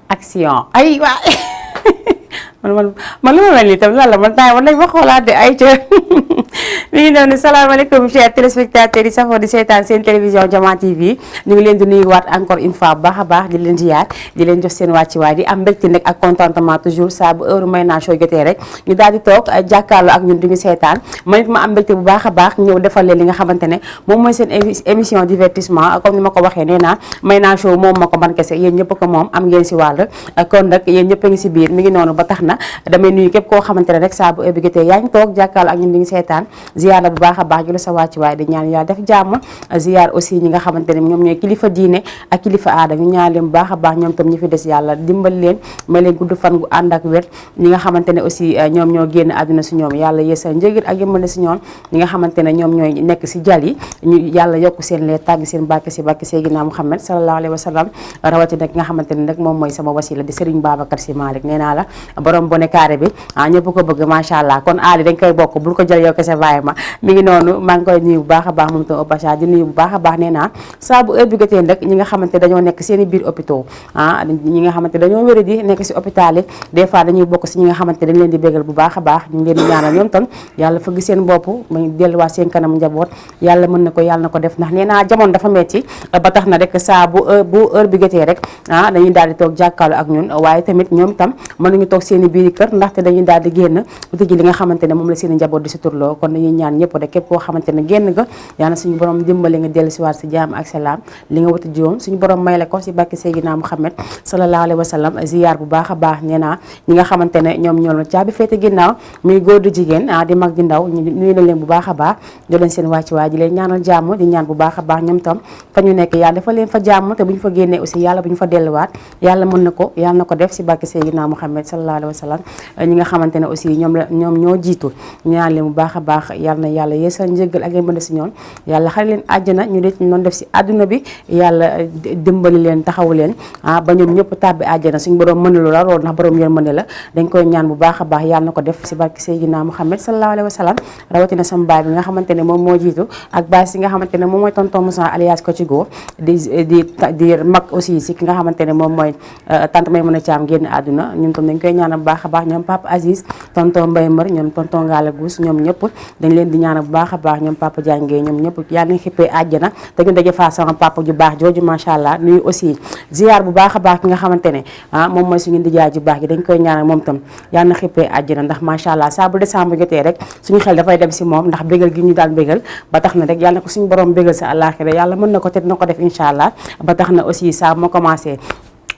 action ay waay man lu ma mel nii tam lan la man temps war nañ ma xoolaat de ay ca mi ngi noonu salaamaaleykum chers téléspectateurs yi safoo di seetaan seen télévision Diama TV ñu ngi leen di nuyuwaat encore une fois bu baax a baax di leen ziar di leen jox seen wàccuwaay di am mbégte nag ak contentement toujours saa bu heure Mayna Show jotee rek ñu daal di toog jàkkaarloo ak ñun duñu seetaan man it ma am mbégte bu baax a baax ñëw defal leen li nga xamante ne moom mooy seen émission divertissement comme ni ma ko waxee nee naa Mayna Show moom ma ko man kese yéen ñëpp ko moom am ngeen si wàll kon nag yéen ñëpp a ngi si biir mi ngi noonu ba tax na damay nuyu képp koo xamante ne rek saa bu heure bi jotee yaa ngi toog jàkkaarloo ak ñun duñu seetaan ziar la bu baax a baax jël sa wàccuwaay di ñaan yàlla def jàmm ziar aussi ñi nga xamante ne ñoom ñooy kilifa diine ak kilifa aada ñu ñaan leen bu baax a baax ñoom tam ñi fi des yàlla dimbal leen may leen gudd fan gu ànd ak wér ñi nga xamante ne aussi ñoom ñoo génn àdduna si ñoom yàlla yeesal njëgër ak yëmbale si ñoom ñi nga xamante ne ñoom ñooy nekk si jal yi ñu yàlla yokk seen lee tàgg seen barke si barke Seydina Muhammad sallallahu alayhi wa sallam rawatina ki nga xamante ne nag moom mooy sama wasila di Serigne Babacar Sy Malick nee naa la borom bone carré bi ñëpp ko bëgg macha allah kon aali dañ koy bokk bul ko jël yow kese bàyyi ma mi ngi noonu maa ngi koy nuyu bu baax a baax moom tam au passage di nuyu bu baax a baax nee naa saa bu heure bi jotee nag ñi nga xamante dañoo nekk seen i biir hôpitaux ñi nga xamante dañoo wéri di nekk si hôpital yi des fois dañuy bokk si ñi nga xamante dañ leen di bégal bu baax a baax ñu ngi leen di ñaanal ñoom tam yàlla fëgg seen bopp ma delluwaat seen kanam njaboot yàlla mën na ko yàlla na ko def ndax nee naa jamono dafa metti ba tax na rek saa bu heure bi jotee rek dañuy daal di toog jàkkaarloo ak ñun waaye tamit ñoom tam mën nañu toog seen i biir kër ndaxte dañuy daal di génn uti ji li nga xamante ne moom la seen i njaboot di si turloo kon dañuy ñaan ñëpp rek képp koo xamante ne génn nga yàlla suñu borom dimbali nga dellu si waat si jaam ak salaam li nga wuti jiwoon suñu borom may la ko si barke Seydina Muhammad sallallahu alayhi wa sallam ziyaar bu baax a baax nee naa ñi nga xamante ne ñoom ñoo la caabi féete ginnaaw muy góor du jigéen di mag di ndaw ñu nuyu na leen bu baax a baax do leen seen wàcc waay di leen ñaanal jàmm di ñaan bu baax a baax ñoom tam fa ñu nekk yàlla dafa leen fa jàmm te bu ñu fa génnee aussi yàlla bu ñu fa delluwaat yàlla mën na ko yàlla na ko def si barke Seydina Muhammad sallallahu alayhi wa sallam ñi nga xamante ne aussi ñoom ñoo jiitu ñaan leen bu baax a baax yàlla na yàlla yeesal njëggal ak mën si ñoon yàlla xare leen àjjana ñu det noonu def si àdduna bi yàlla dimbali leen taxawu leen ba ñoom ñëpp tàbbi àjjana suñu borom mënalu la loolu ndax borom yërmande la dañ koy ñaan bu baax a baax yàlla na ko def si barke Seydina Muhammad sallallahu alayhi wa sallam rawatina sama baay bi nga xamante ne moom moo jiitu ak baay si nga xamante ne moom mooy tonton Moussa alias Kochigo di mag aussi si ki nga xamante ne moom mooy tante may mën a caam génn àdduna ñun tam dañ koy ñaanal bu baax a baax ñoom Papa Aziz tonton Mbaye Mar ñoom tonton Ngala Gous ñoom ñëpp dañ leen di ñaanal bu baax a baax ñoom Papa Diangue ñoom ñëpp yàlla nañ xippee àjjana te ñu daje fa sama papa ju baax jooju macha allah nuyu aussi ziar bu baax a baax ki nga xamante ne moom mooy suñu ndijaay ju baax gi dañ koy ñaanal moom tam yàlla na xippee àjjana ndax macha allah saa bu décembre jotee rek suñu xel dafay dem si moom ndax bégal gi ñu daan bégal ba tax na rek yàlla na ko suñu borom bégal sa àllaaxira yàlla mën na ko te dina ko def incha allah ba tax na aussi saa moo commencé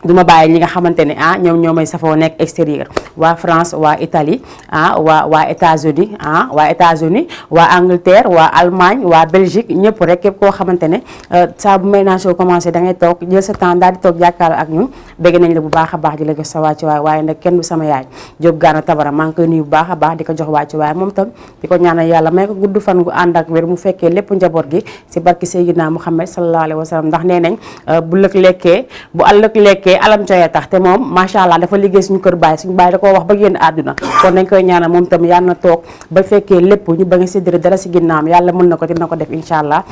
duma bàyyi ñi nga xamante ne ñoom ñoo may safoo nekk extérieur waa France waa Italie waa États-Unis waa Angleterre waa Allemagne waa Belgique ñëpp rek képp koo xamante ne saa bu Mayna Show commencé da ngay toog jël sa temps daal di toog jàkkaarloo ak ñun bégg nañ la bu baax a baax di la jox sa wàccu waay waaye nag kenn du sama yaay Diop Gana Tabara maa ngi koy nuyu bu baax a baax di ko jox wàccu waay moom tam di ko ñaanal yàlla may ko gudd fan gu ànd ak wér mu fekkee lépp njaboot gi si barki Seydina Muhammad sallallahu alayhi wa sallam ndax nee nañ bu ëllëg lekkee alam coye tax te moom macha allah dafa liggéey suñu kër baay suñu baay da koo wax ba génn àdduna kon dañ koy ñaanal moom tam yàlla na toog ba fekkee lépp ñu ba nga séddale dara si ginnaam yàlla mën na ko dina ko def incha allah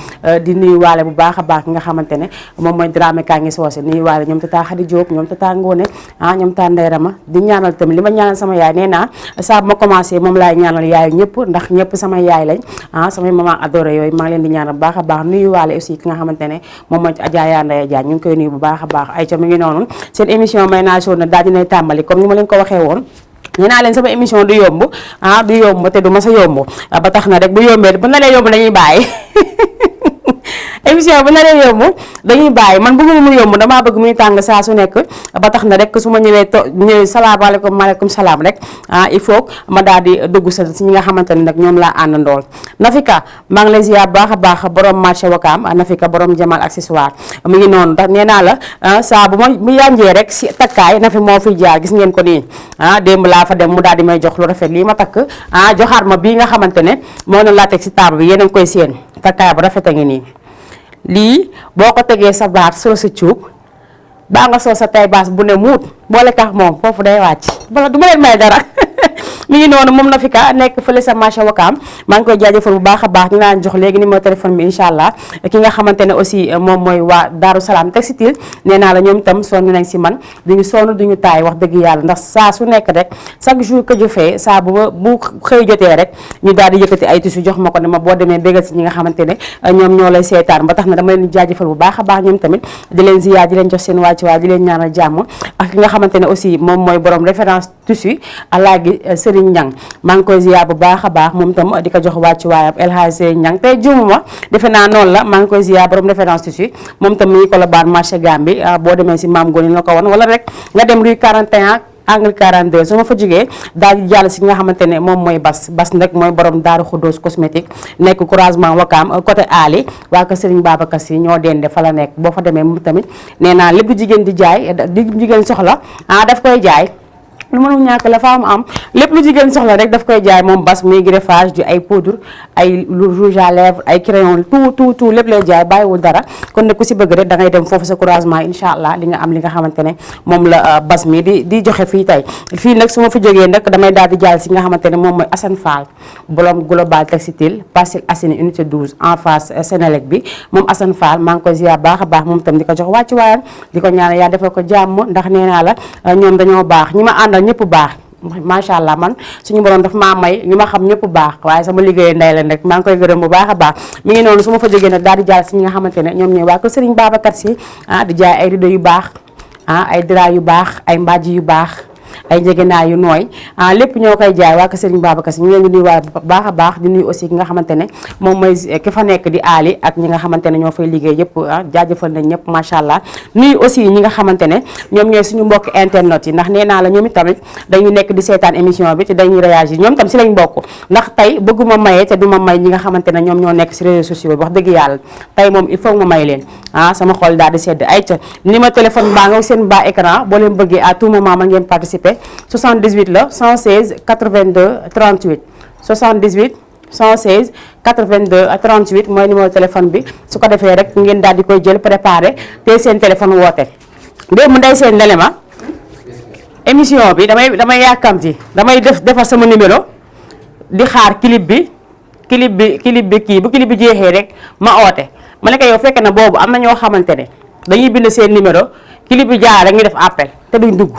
di nuyu waale bu baax a baax ki nga xamante ne moom mooy Dramé kaa ngi soose nuyu waale ñoom tata Khady Diop ñoom tata Ngone ñoom ta Ndey Rama di ñaanal tam li ma ñaanal sama yaay nee naa saa bu ma commencé moom laay ñaanal yaayu ñëpp ndax ñëpp sama yaay lañ samay maman adoré yooyu maa ngi leen di ñaanal bu baax a baax nuyu waale aussi ki nga xamante ne moom mooy Adja Yandaye Diagne ñu ngi koy nuyu bu baax a baax ay ca mi ngi noonu seen émission Mayna Show na daal dinay tàmbali comme ni ma leen ko waxee woon nee naa leen sama émission du yomb du yomb te du ma sa yomb ba tax na rek bu yombee bu na lee yomb dañuy bàyyi émission bu naree yomb dañuy bàyyi man bëgguma mu yomb damaa bëgg muy tàng saa su nekk ba tax na rek su ma ñëwee salaamaaleykum maaleykum salaam rek il faut ma daal di dugg sa si ñi nga xamante ne nag ñoom laa àndandool Nafika maa ngi lay ziar baax a baax borom marché Wakaam Nafika borom Jamal accessoire mu ngi noonu ndax nee naa la saa bu ma mu yànjee rek si takkaay Nafi moo fiy jaar gis ngeen ko nii démb laa fa dem mu daal di may jox lu rafet lii ma takk joxaat ma bii nga xamante ne moo na laa teg si table bi yéen a ngi koy seen takkaay bu rafet a ngi nii lii boo ko tegee sa baat solo sa cuub baa nga soo sa tay baas bu ne muut boole kax moom foofu day wàcc bala du ma leen may dara mi ngi noonu moom na fi ka nekk fële sa marché Wakaam maa ngi koy jaajëfal bu baax a baax ñu naan jox léegi numéro téléphone bi incha allah ki nga xamante ne aussi moom mooy waa Daaru Salaam Textile nee naa la ñoom itam sonn nañ si man duñu sonn duñu taay wax dëgg yàlla ndax saa su nekk rek chaque jour que je fais saa bu xëy jotee rek ñu daal di yëkkati ay tissu jox ma ko ne ma boo demee bégal si ñi nga xamante ne ñoom ñoo lay seetaan ba tax na dama leen di jaajëfal bu baax a baax ñoom tamit di leen ziyaar di leen jox seen wàcc waay di leen ñaanal jàmm ak ki nga xamante ne aussi moom mooy borom référence tissu Alaaji Serigne Niang maa ngi koy ziyaar bu baax a baax moom tam di ko jox wàcc waayam El Hadj Serigne Niang tey juumuma defe naa noonu la maa ngi koy ziyaar borom référence tissu moom tam mi ngi ko la baan marché Gambie boo demee si Maam Goni la ko won wala rek nga dem rue 41 angle 42 su ma fa jógee daal di jàll si nga xamante ne moom mooy bas nag mooy borom Daaru Xuddoos cosmétique nekk croisement Wakaam côté Ali waa ko Serigne Babacar Sy ñoo dende fa la nekk boo fa demee moom tamit nee naa lépp jigéen di jaay di jigéen soxla daf koy jaay lu mënul ñàkk la fa am lépp lu jigéen soxla rek daf koy jaay moom bas muy greffage du ay poudre ay rouge à lèvres ay crayon tout lépp lay jaay bàyyiwul dara kon ne ku si bëgg rek da ngay dem foofu sa croisement incha allah li nga am li nga xamante ne moom la bas mi di joxe fii tey fii nag su ma fi jógee nag damay daal di jaay si nga xamante ne moom mooy Assane Fall borom global textile Parcelles Assainies unité 12 en face Sénélec bi moom Assane Fall maa ngi koy ziar baax a baax moom tam di ko jox wàcc waayam di ko ñaanal yaa defal ko jàmm ndax nee naa la ñoom dañoo baax ñi ma àndal ñëpp baax macha allah man suñu borom daf maa may ñu ma xam ñëpp baax waaye sama liggéey nday leen rek maa ngi koy gërëm bu baax a baax mi ngi noonu su ma fa jógee nag daal di jàll si ñi nga xamante ne ñoom ñooy waa ko Serigne Babacar Sy di jaay ay rideau yu baax ay drap yu baax ay mbàjj yu baax ay njëgënaay yu nooy lépp ñoo koy jaay waa ko Serigne Babacar Sy ñu leen di nuyu waaye bu baax a baax di nuyu aussi ki nga xamante ne moom mooy ki fa nekk di Ali ak ñi nga xamante ne ñoo fay liggéey yëpp jaajëfal nañ ñëpp macha allah nuyu aussi ñi nga xamante ne ñoom ñooy suñu mbokk internet yi ndax nee naa la ñoom itamit dañu nekk di seetaan émission bi te dañuy réagir ñoom tam si lañ bokk ndax tey bëgguma maye te duma may ñi nga xamante ne ñoom ñoo nekk si réseaux sociaux bi wax dëgg yàlla tey moom il faut ma may leen sama xol daal di sedd ay ca numéro téléphone baa nga seen bas écran boo leen bëggee à tout moment mën ngeen participer 78 la 116 82 38 78 116 82 38 mooy numéro téléphone bi su ko defee rek ngeen daal di koy jël préparé te seen téléphone woote. démb ndey seen lele ma émission bi damay yàkkamti damay defar sama numéro di xaar clip bi kii bu clip bi jeexee rek ma oote ma ne ko yow fekk na boobu am na ñoo xamante ne dañuy bind seen numéro clip bi jaar rek ñu def appel te duñ dugg.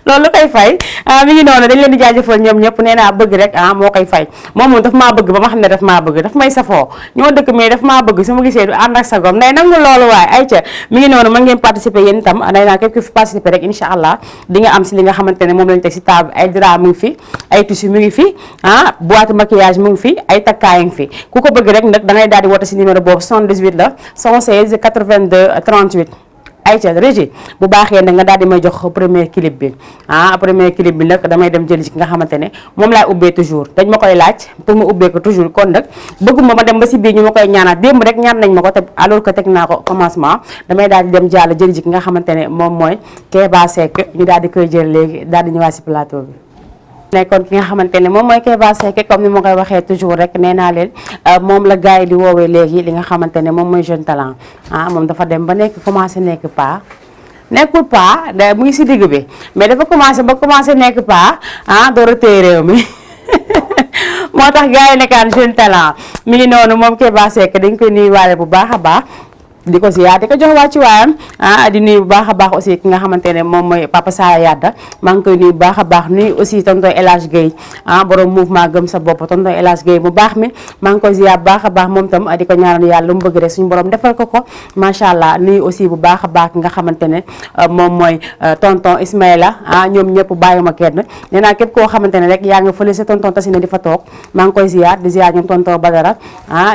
loolu koy fay mi ngi noonu dañ leen di jaajëfal ñoom ñëpp nee naa bëgg rek moo koy fay moom daf maa bëgg ba ma xam ne daf maa bëgg daf may safoo ñoo dëkk mais daf maa bëgg su ma gisee du ànd ak sa gom nday nangu loolu waaye ay ca mi ngi noonu mën ngeen participer yéen itam day naa képp ku fi participer rek incha allah di nga am si li nga xamante ne moom lañ teg si table ay drap mu ngi fi ay tissu mu ngi fi boîte maquillage mu ngi fi ay takkaay ngi fi ku ko bëgg rek nag da ngay daal di woote si numéro boobu 78 la 116 82 38 ayca régie bu baaxee nag nga daal di may jox premier clip bi premier clip bi nag damay dem jëli ci nga xamante ne moom laay ubbee toujours dañ ma koy laaj pour ma ubbee ko toujours kon nag bëgguma ma dem ba si biir ñu ma koy ñaanaat démb rek ñaan nañ ma ko te alors que teg naa ko commencement damay daal di dem jàll jëli ci ki nga xamante ne moom mooy Keba Seck ñu daal di koy jël léegi daal di ñëwaat si plateau bi. nekkoon ki nga xamante ne moom mooy Keba Seck comme ni ma koy waxee toujours rek nee naa leen moom la gars yi di woowee léegi li nga xamante ne moom mooy jeune talent moom dafa dem ba nekk commencé nekk pas nekkul pas mu ngi si digg bi mais dafa commencé nekk pas door a téye réew mi moo tax gars yi nekkaan jeune talent mi ngi noonu moom Keba Seck dañ koy nuyuwaale bu baax a baax. di ko ziar di ko jox wàcc waayam di nuyu bu baax a baax aussi ki nga xamante ne moom mooy Papa Saya Yadda maa ngi koy nuyu bu baax a baax nuyu aussi tonton El Hadj Guèye borom mouvement gëm sa bopp tonton El Hadj Guèye bu baax mi maa ngi koy ziar bu baax a baax moom tam di ko ñaanal yàlla lu mu bëgg rek suñu borom defal ko macha allah nuyu aussi bu baax a baax ki nga xamante ne moom mooy tonton Ismaïla ñoom ñëpp bàyyuma kenn nee naa képp koo xamante ne rek yaa nga fële sa tonton Tasina di fa toog maa ngi koy ziar di ziar ñoom tonton Badara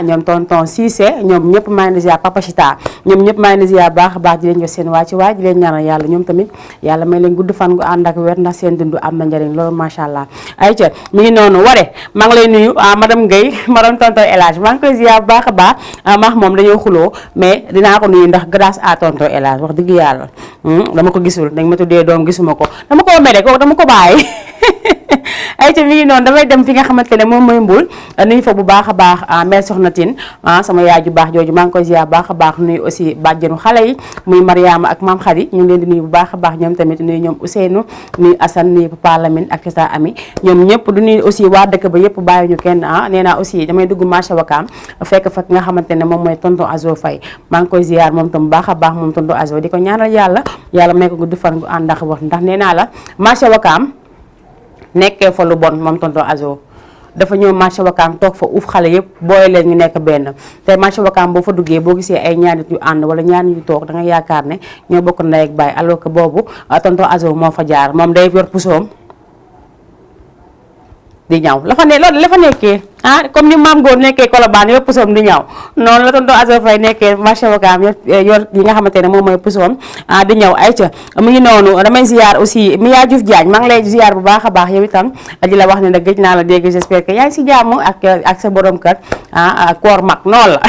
ñoom tonton Cissé ñoom ñëpp maa ngi di ziar Papa Chita ñoom ñëpp maa ngi leen ziar baax a baax di leen jox seen wàcc waay di leen ñaanal yàlla ñoom tamit yàlla may leen gudd fan gu ànd ak wér ndax seen dund am na njëriñ loolu macha allah ayca mi ngi noonu ware maa ngi lay nuyu madame Guèye madame tonton El Hadj maa ngi koy ziar bu baax a baax maax moom dañoo xuloo mais dinaa ko nuyu ndax grâce à tonton El Hadj wax dëgg yàlla dama ko gisul dañ ma tuddee doom gisuma ko dama ko mere ko dama ko bàyyi ay ca mi ngi noonu damay dem fi nga xamante ne moom mooy Mboul nuyu fa bu baax a baax mère Soxna Tine sama yaay ju baax jooju maa ngi koy ziar bu baax a baax nuyu aussi bàjjenu xale yi muy Mariama ak Mame Khady ñu ngi leen di nuyu bu baax a baax ñoom tamit nuyu ñoom Ousseynou nuyu Assane nuyu Papa Lamine ak Tata Ami ñoom ñëpp du nuyu aussi waa dëkk ba yëpp bàyyi ñu kenn nee naa aussi damay dugg marché Wakaam fekk fa ki nga xamante ne moom mooy tonton Azo Faye maa ngi koy ziar moom tam bu baax a baax moom tonton Azo di ko ñaanal yàlla may ko gudd fan gu ànd ak wax ndax nee naa la marché Wakaam nekkee fa lu bon moom tonton Azo dafa ñëw marché Wakaam toog fa uuf xale yëpp booy leen ñu nekk benn te marché Wakaam boo fa duggee boo gisee ay ñaar nit yu ànd wala ñaar nit yu toog da nga yaakaar ne ñoo bokk ndey ak baay alors que boobu tonton Azo moo fa jaar moom day yor pusoom di ñaw la fa ne loolu la fa nekkee comme ni maam góor nekkee Colobane yor pusoom di ñaw noonu la tonton Azo Faye nekkee marché Wakaam yor yi nga xamante ne moom mooy pusoom di ñaw ay ca mu ngi noonu damay ziar aussi Mia Diouf Diagne maa ngi lay ziar bu baax a baax yow itam di la wax ne nag gëj naa la dégg j'espère que yaa ngi si jàmm ak sa borom kër koor mag noonu la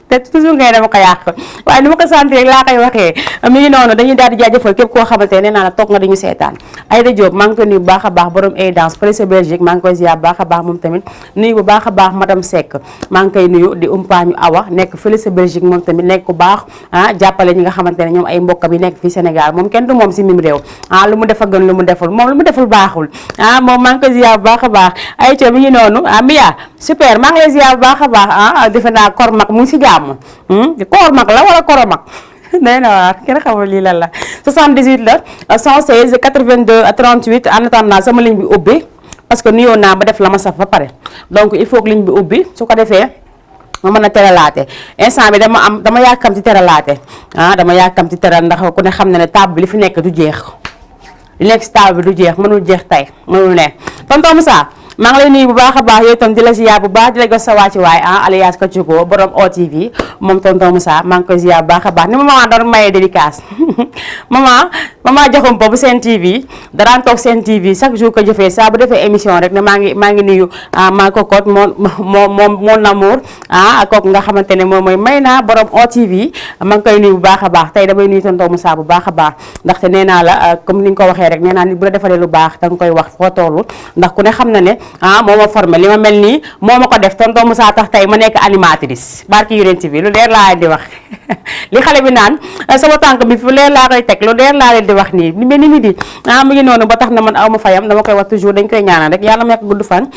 te toujours ngay dama ko yàq waaye ni ma ko sant rek laa koy waxee mi ngi noonu dañuy daal di jaajëfal képp koo xamante ne nee naa la toog nga dañu seetaan Aïda Diop maa ngi koy nuyu bu baax a baax borom Aidance Police Belgique maa ngi koy ziar bu baax a baax moom tamit nuyu bu baax a baax madame Seck maa ngi koy nuyu di umpaañu Awa nekk Police Belgique moom tamit nekk ku baax jàppale ñi nga xamante ne ñoom ay mbokkam yi nekk fii Sénégal moom kenn du moom si mim réew lu mu defa gën lu mu deful moom lu mu deful baaxul moom maa ngi koy ziar bu baax a baax ay ca mi ngi noonu Mia super maa ngi lay ziar bu baax a baax defe naa kor mag mu ngi si jàmm koor mag la wala koro mag nee na waar kenn xamul lii lan la 78 la 116 82 38 en attendant sama ligne bi ubbi parce que nuyoo naa ba def la ma saf ba pare donc il faut que ligne bi ubbi su ko defee ma mën a teralaate instant bi dama yàkkam ci teralaate dama yàkkam ci teral ndax ku ne xam ne ne table bi li fi nekk du jeex li nekk si table bi du jeex mënul jeex tey mënul ne tonton Moussa maa ngi lay nuyu bu baax a baax yow itam di la ziar bu baax di la gos sa wàcci waay alias Kaciko borom OTV moom tonton Moussa maa ngi koy ziar bu baax a baax ni ma maman doon mayee dédicace maman joxum bu Sen TV daraan toog Sen TV chaque jour ko jëfee saa bu defee émission rek ne maa ngi nuyu maa kokot mon amour kooku nga xamante ne moom mooy may naa borom OTV maa ngi koy nuyu bu baax a baax tey damay nuyu tonton Moussa bu baax a baax ndaxte nee naa la comme ni nga ko waxee rek nee naa nit bu la defalee lu baax da nga koy wax foo tollu ndax ku ne xam na ne moo ma formé li ma mel nii moo ma ko def tonton Moussa tax tey ma nekk animatrice barki yurent bi lu leer laa leen di wax li xale bi naan sama tànk bi fu leer laa koy teg lu leer laa leen di wax nii ni ni di mu ngi noonu ba tax na man aw ma fayam dama koy wax toujours dañ koy ñaanal rek yàlla may ko gudd fan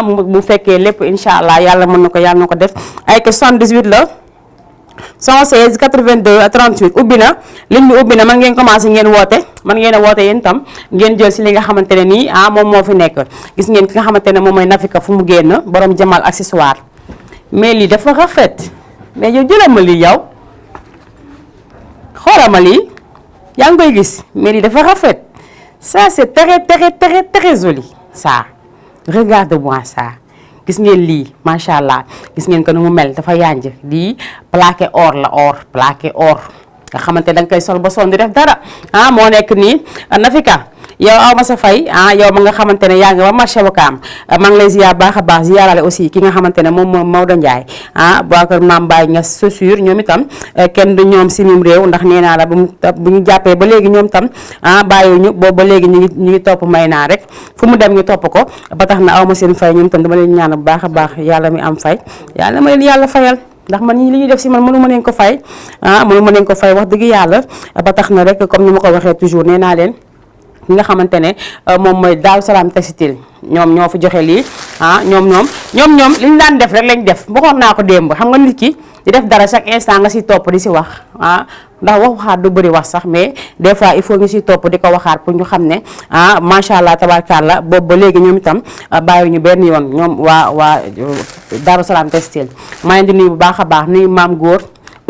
mu fekkee lépp incha allah yàlla mën na ko yàlla na ko def ay que 78 la 116 82 38 ubbi na ligne bi ubbi na man ngeen commencé ngeen woote man ngeen a woote yéen itam ngeen jël si li nga xamante ne nii moom moo fi nekk gis ngeen ki nga xamante ne moom mooy Nafika fu mu génn borom Jamal accessoire mais lii dafa rafet mais yow jëlal ma lii yow xoolal ma lii yaa ngi koy gis mais lii dafa rafet ça c'est très très très très joli ça regarde-moi ça gis ngeen lii macha allah gis ngeen ko nu mu mel dafa yànj lii plaqué or la plaqué or nga xamante da nga koy sol ba sonn di def dara moo nekk nii Nafika yow aw ma sa fay yow ma nga xamante ne yaa ngi ba marché Wakaam maa ngi lay ziar baax a baax ziarale aussi ki nga xamante ne moom moom Maodo Ndiaye boo kër Mame Baye nga chaussure ñoom itam kenn du ñoom si mim réew ndax nee naa la bu ñu jàppee ba léegi ñoom tam bàyyiwuñu boobu ba léegi ñu ngi topp may naa rek fu mu dem ñu topp ko ba tax na aw ma seen fay ñoom tam dama leen ñaan bu baax a baax yàlla mi am fay yàlla ma leen yàlla fayal ndax man ñi li ñuy def si man mënu ma leen ko fay mënu ma leen ko fay wax dëgg yàlla ba tax na rek comme ni ma ko waxee toujours nee naa leen ñi nga xamante ne moom mooy Daaru Salaam Textile ñoom ñoo fi joxe lii ñoom li ñu daan def rek lañ def waxoon naa ko démb xam nga nit ki di def dara chaque instant nga si topp di si wax ndax waxaat du bëri wax sax mais des fois il faut ñu si topp di ko waxaat pour ñu xam ne macha allah tabarkalla boobu ba léegi ñoom itam bàyyiwuñu benn yoon ñoom waa Daaru Salaam Textile maa leen di nuyu bu baax a baax nuyu maam góor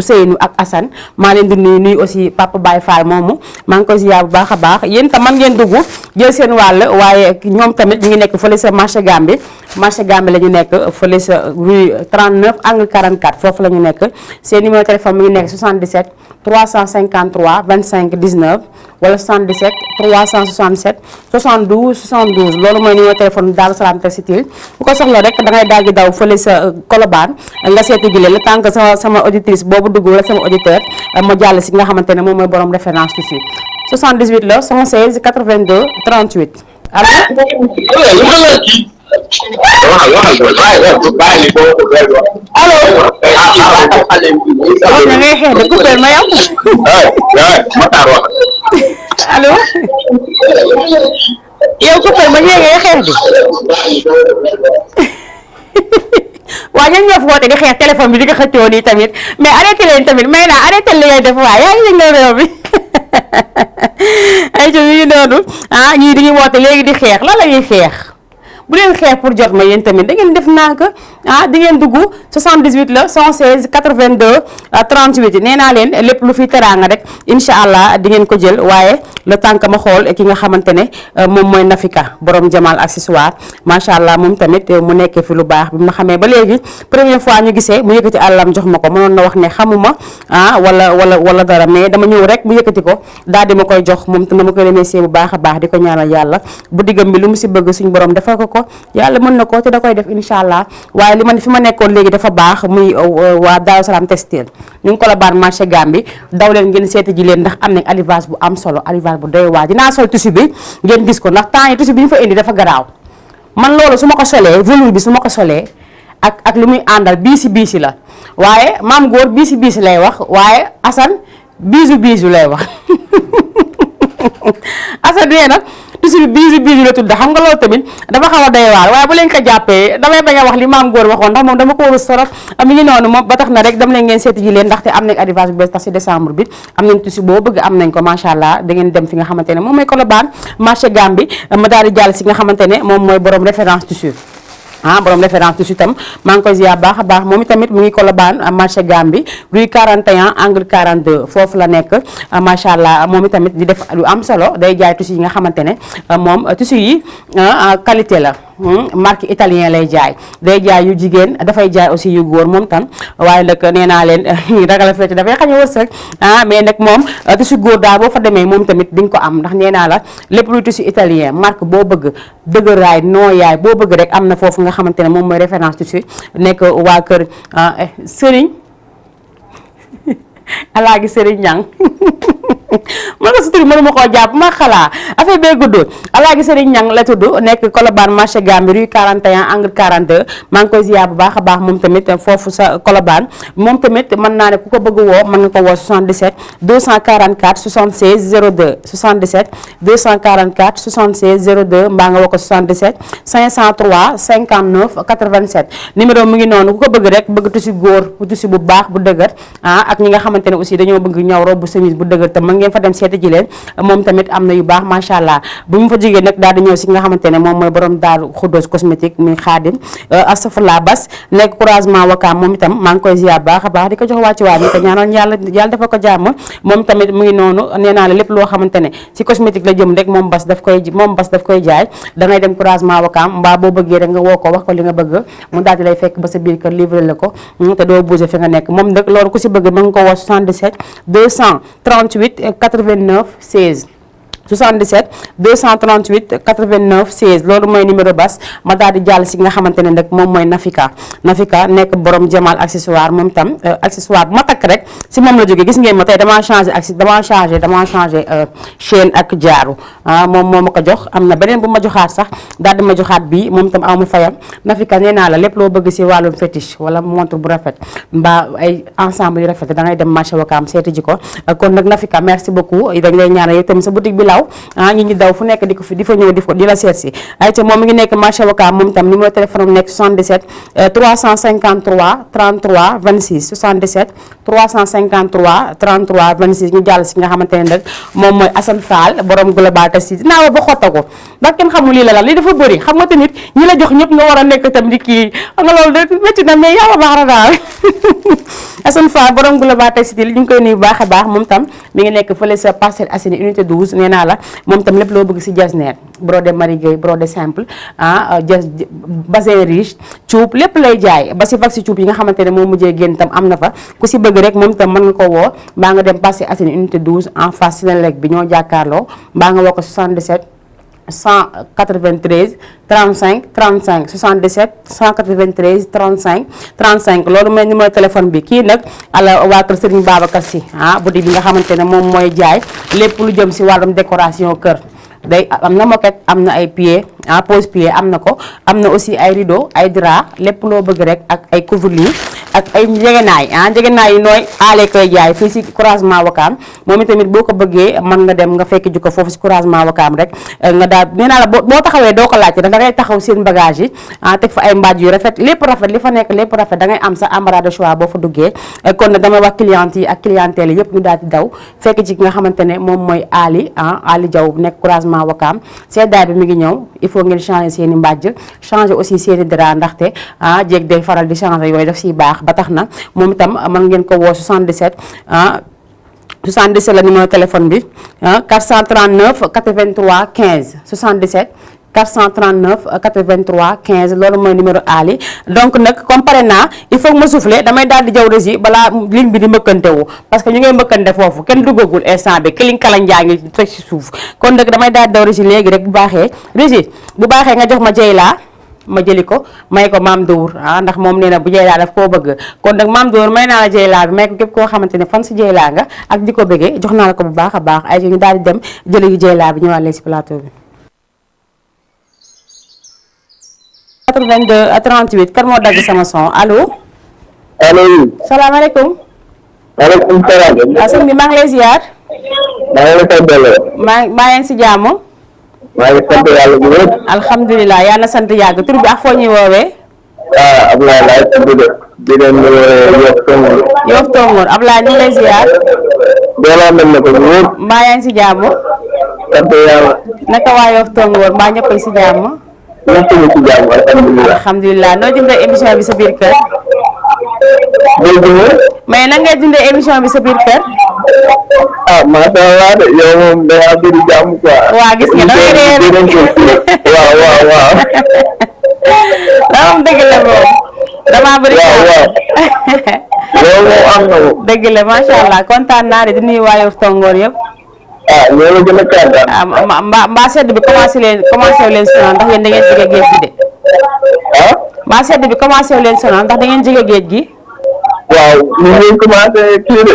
Ousseynou ak Assane maa leen di nuyu aussi Papa Baye Fall moomu maa ngi koy ziar bu baax a baax yéen tam man ngeen dugg jël seen wàll waaye ñoom tamit ñu ngi nekk fële sa marché Gambie la ñu nekk fële sa rue 39 angle 44 foofu la ñu nekk seen numéro téléphone mi ngi nekk 77 353 25 19 wala 77 367 72 72 loolu mooy numéro téléphone Daaru Salaam Textile bu ko soxla rek da ngay daal di daw fële sa Colobane nga seeti gi leen le temps que sama auditrice boobu dugg wala sama auditeur ma jàll si nga xamante ne moom mooy borom référence tissu 78 la 116 82 38 na ngay xeex de coupé ma yow allo yow coupé ma ñee ngay xeex di waa ñan ñoo fi woote di xeex téléphone bi di ko xëccoo nii tamit mais arrêté leen tamit may naa arrêté li ngay def waaye yaa ngi yëngal réew mi ay ci mi ngi noonu ñii di ñu woote léegi di xeex lan la ñuy xeex bu leen xeex pour jot ma yéen tamit da ngeen def nànk di ngeen dugg 78 la 116 82 38 nee naa leen lépp lu fi teraanga rek incha allah di ngeen ko jël waaye le temps que ma xool ki nga xamante ne moom mooy Nafika borom Jamal accessoire macha allah moom tamit mu nekkee fi lu baax bi ma xamee ba léegi première fois ñu gisee mu yëkkati àllam jox ma ko mënoon na wax ne xamuma wala dara mais dama ñëw rek mu yëkkati ko daal di ma koy jox moom te dama koy remercier bu baax a baax di ko ñaanal yàlla bu diggam bi lu mu si bëgg suñu borom defal ko yàlla mën na ko te da koy def incha allah waaye li man fi ma nekkoon léegi dafa baax muy waa Daaru Salaam textile ñu ngi ko la baan marché Gambie daw leen ngeen seeti ji leen ndax am nañ arrivage bu am solo arrivage bu doy waa dinaa sol tissu bi ngeen gis ko ndax temps yi tissu bi ñu fa indi dafa garaaw man loolu su ma ko solee velours bi su ma ko solee ak lu muy àndal biisi la waaye maam góor biisi lay wax waaye Assane biisu lay wax Assane nee na tissu bi biisu la tudd xam nga loolu tamit dafa xaw a doy waar waaye bu leen ko jàppee damay bañ a wax li maam góor waxoon ndax moom dama ko warus sorot mi ngi noonu moom ba tax na rek dama leen ngeen seeti ji leen ndaxte am nañ arrivage bu bees tax si décembre bi am nañ tissu boo bëgg am nañ ko macha allah da ngeen dem fi nga xamante ne moom mooy Colobane marché Gambie ma daal di jàll si nga xamante ne moom mooy borom référence tissu borom référence tissu tam maa ngi koy ziar baax a baax moom itamit mu ngi Colobane marché Gambie rue 41 angle 42 foofu la nekk macha allah moom itamit di def lu am solo day jaay tissu yi nga xamante ne moom tissu yi qualité la marque italien lay jaay day jaay yu jigéen dafay jaay aussi yu góor moom tam waaye nag nee naa leen ragal a fecc dafay xañ a wërsëg mais nag moom tissu góor daal boo fa demee moom tamit di nga ko am ndax nee naa la lépp luy tissu italien marque boo bëgg dëgëraay nooyaay boo bëgg rek am na foofu nga xamante ne moom mooy référence tissu nekk waa kër Serigne Alaaji Serigne Ñang man ko suturi mënuma koo jàpp ma xalaa affaire bee gudd Alaaji Serigne Ñang la tudd nekk Colobane marché Gambie rue 41 angle 42 maa ngi koy ziar bu baax a baax moom tamit foofu sa Colobane moom tamit mën naa ne ku ko bëgg woo mën nga ko woo 77 244 76 02 77 244 76 02 mbaa nga woo ko 77 503 59 87 numéro mu ngi noonu ku ko bëgg rek bëgg tissu góor tissu bu baax bu dëgër ak ñi nga xamante ne aussi dañoo bëgg ñaw robe bu chemise bu dëgër te mën ngeen fa dem seeti ji leen moom tamit am na yu baax macha allah bu mu fa jógee nag daal di ñëw si nga xamante ne moom mooy borom Daaru Xuddoos cosmétique muy Xaadim astafurla bas nekk couragement wakaam moom itam maa ngi koy ziar baax a baax di ko jox wàcci waa te ñaanal yàlla dafa ko jàmm moom tamit mu ngi noonu nee naa la lépp loo xamante ne si cosmétique la jëm rek moom bas daf koy jaay da ngay dem couragement wakaam mbaa boo bëggee rek nga woo ko wax ko li nga bëgg mu daal di lay fekk ba sa biir kër livré la ko te doo bouger fi nga nekk moom nag loolu ku si bëgg mën nga ko woo 77 238 89 16 77 238 89 16 loolu mooy numéro bas ma daal di jàll si nga xamante ne nag moom mooy Nafika nekk borom Jamal accessoire moom tam accessoire bu ma takk rek si moom la jógee gis ngeen ma tey damaa changé chaîne ak jaaru moom moo ma ko jox am na beneen bu ma joxaat sax daal di ma joxaat bii moom tam amul fayam Nafika nee naa la lépp loo bëgg si wàllum fétiche wala montre bu rafet mbaa ay ensemble yu rafet da ngay dem marché Wakaam seeti ji ko kon nag Nafika merci beaucoup dañ lay ñaanal yow tamit sa boutique bi law ñi ngi daw fu nekk di fa ñëw di la seet si ay ca moom mi ngi nekk marché Wakaam moom tam numéro téléphone am nekk 77 353 33 26 77 353 33 26 ñu jàll si nga xamante ne nag moom mooy Assane Fall borom global test dinaa wa ba xotta ko ndax kenn xamul lii la lii dafa bëri xam nga tamit ñi la jox ñëpp nga war a nekk tam di kii xam nga loolu de métti na mais yàlla baax na daal Assane Fall borom global test ñu ngi koy nuyu baax a baax moom tam mi ngi nekk fële sa Parcelles Assainies unité 12 nee naa la moom tam lépp loo bëgg si jasner brodé marigué brodé simple bassin riche cuub lépp lay jaay ba si vaxi cuub yi nga xamante ne moo mujjee génn tam am na fa ku si bëgg rek moom tam mën nga ko woo mbaa nga dem Parcelles Assainies unité 12 en face Sénélec bi ñoo jàkkaarloo mbaa nga woo ko 77 193 35 35 77 193 35 35 loolu mooy numéro téléphone bi kii nag ala waa kër Serigne Babacar Sy boutique bi nga xamante ne moom mooy jaay lépp lu jëm si wàllum décoration kër day am na moquette am na ay pied pose pied am na ko am na aussi ay rideau ay drap lépp loo bëgg rek ak ay couvre-lit ak ay njegenaay njegenaay yi nooy aale koy jaay fii si croisement Wakaam moom itamit boo ko bëggee mën nga dem nga fekk ji ko foofu si croisement Wakaam rek nga daal nee naa la boo taxawee doo ko laajte da ngay taxaw seen bagage yi teg fa ay mbaaj yu rafet lépp rafet li fa nekk lépp rafet da ngay am sa embarras de choix boo fa duggee kon nag damay wax cliente yi ak clientèle yëpp ñu daal di daw fekk ci ki nga xamante ne moom mooy Ali Diaw nekk croisement Wakaam seddaay bi mi ngi ñëw il faut ngeen changer seen i mbàjj changer aussi seen i drap ndaxte jéeg day faral di changer yooyu daf siy baax ba tax na moom itam mën ngeen ko woo 77 77 la numéro téléphone bi 439 83 15 77 439 83 15 loolu mooy numéro Ali donc nag comme pare naa il faut que ma souffler damay daal di jaw rési balaa ligne bi di mbëkkante wu parce que ñu ngay mbëkkante foofu kenn duggagul instant bi kiling kala njaa ngi teg si suuf kon nag damay daal di daw rési léegi rek bu baaxee rési bu baaxee nga jox ma Jeyla ma jëli ko may ko Maam Dóor ndax moom nee na bu Jeyla daf koo bëgg kon nag Maam Dóor may naa la Jeyla bi may ko képp koo xamante ne fan si Jeyla nga ak di ko bëggee jox naa la ko bu baax a baax ay ñu daal di dem jëli Jeyla bi ñëwaat léegi si plateau bi 82 38 kan moo dagg sama son allo. allo. salaamaaleykum. maaleykum salaam. sëñ bi maa ngi lay ziar. maa ngi lay koy delloo. maa ngi si jàmm. maa ngi sant yàlla bu wér. alhamdulilah yàlla na sant yàgg tur bi ak foo ñuy woowee. Ablaye laay tudd de. di leen Yoff Tongoor. Yoff Tongoor Ablaye ñu ngi lay ziar. delloo mel na ko bu wér. mbaa yaa ngi si jàmm. sant yàlla. naka waa Yoff Tongoor mbaa ñëpp si jàmm. ñëpp ñu ci jàmm alhamdulilah. alhamdulilah noo dundee émission bi sa biir kër. dégg nga. mais nan ngay dundee émission bi sa biir kër. macha allah de yow moom da ngaa bëri jàmm quoi. waa gis nga da ngay réer waaw. waaw moom dëgg la moom. damaa bëri waaw. loolu moom am na moom. dëgg la macha allah kontaan naa de di nuyu waa Yoff Tongoor yëpp. ñoo la gën a kontaan. mbaa sedd bi commencé leen sonal ndax yéen da ngeen jege géej gi de. mbaa sedd bi commencé leen sonal ndax da ngeen jege géej gi. waaw ñu ngi commencé kii de.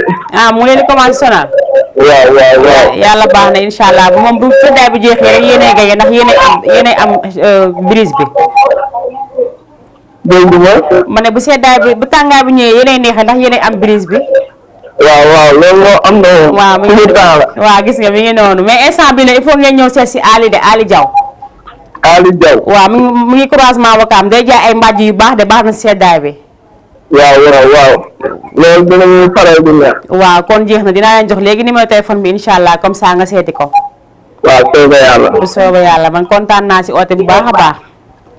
mu leen di commencé sonal. waaw. yàlla baax na incha allah bu moom bu seddaay bi jeexee rek yéenay gaye ndax yéenay am brise bi. dégg nga. ma ne bu seddaay bi bu tàngaay bi ñëwee yéenay neexee ndax yéenay am brise bi. waaw loolu moo am na moom. waaw mi ngi waaw gis nga mi ngi noonu mais instant bi nag il faut ngeen ñëw seet si Ali Diaw. Ali Diaw. waaw mi ngi croisement Wakaam day jaay ay mbàjj yu baax de baax na seddaay bi. waaw loolu dinañu faral di neex. waaw kon jeex na dinaa leen jox léegi numéro téléphone bi incha allah comme ça nga seeti ko. waaw soobee yàlla. bu soobee yàlla man kontaan naa si oote bu baax a baax.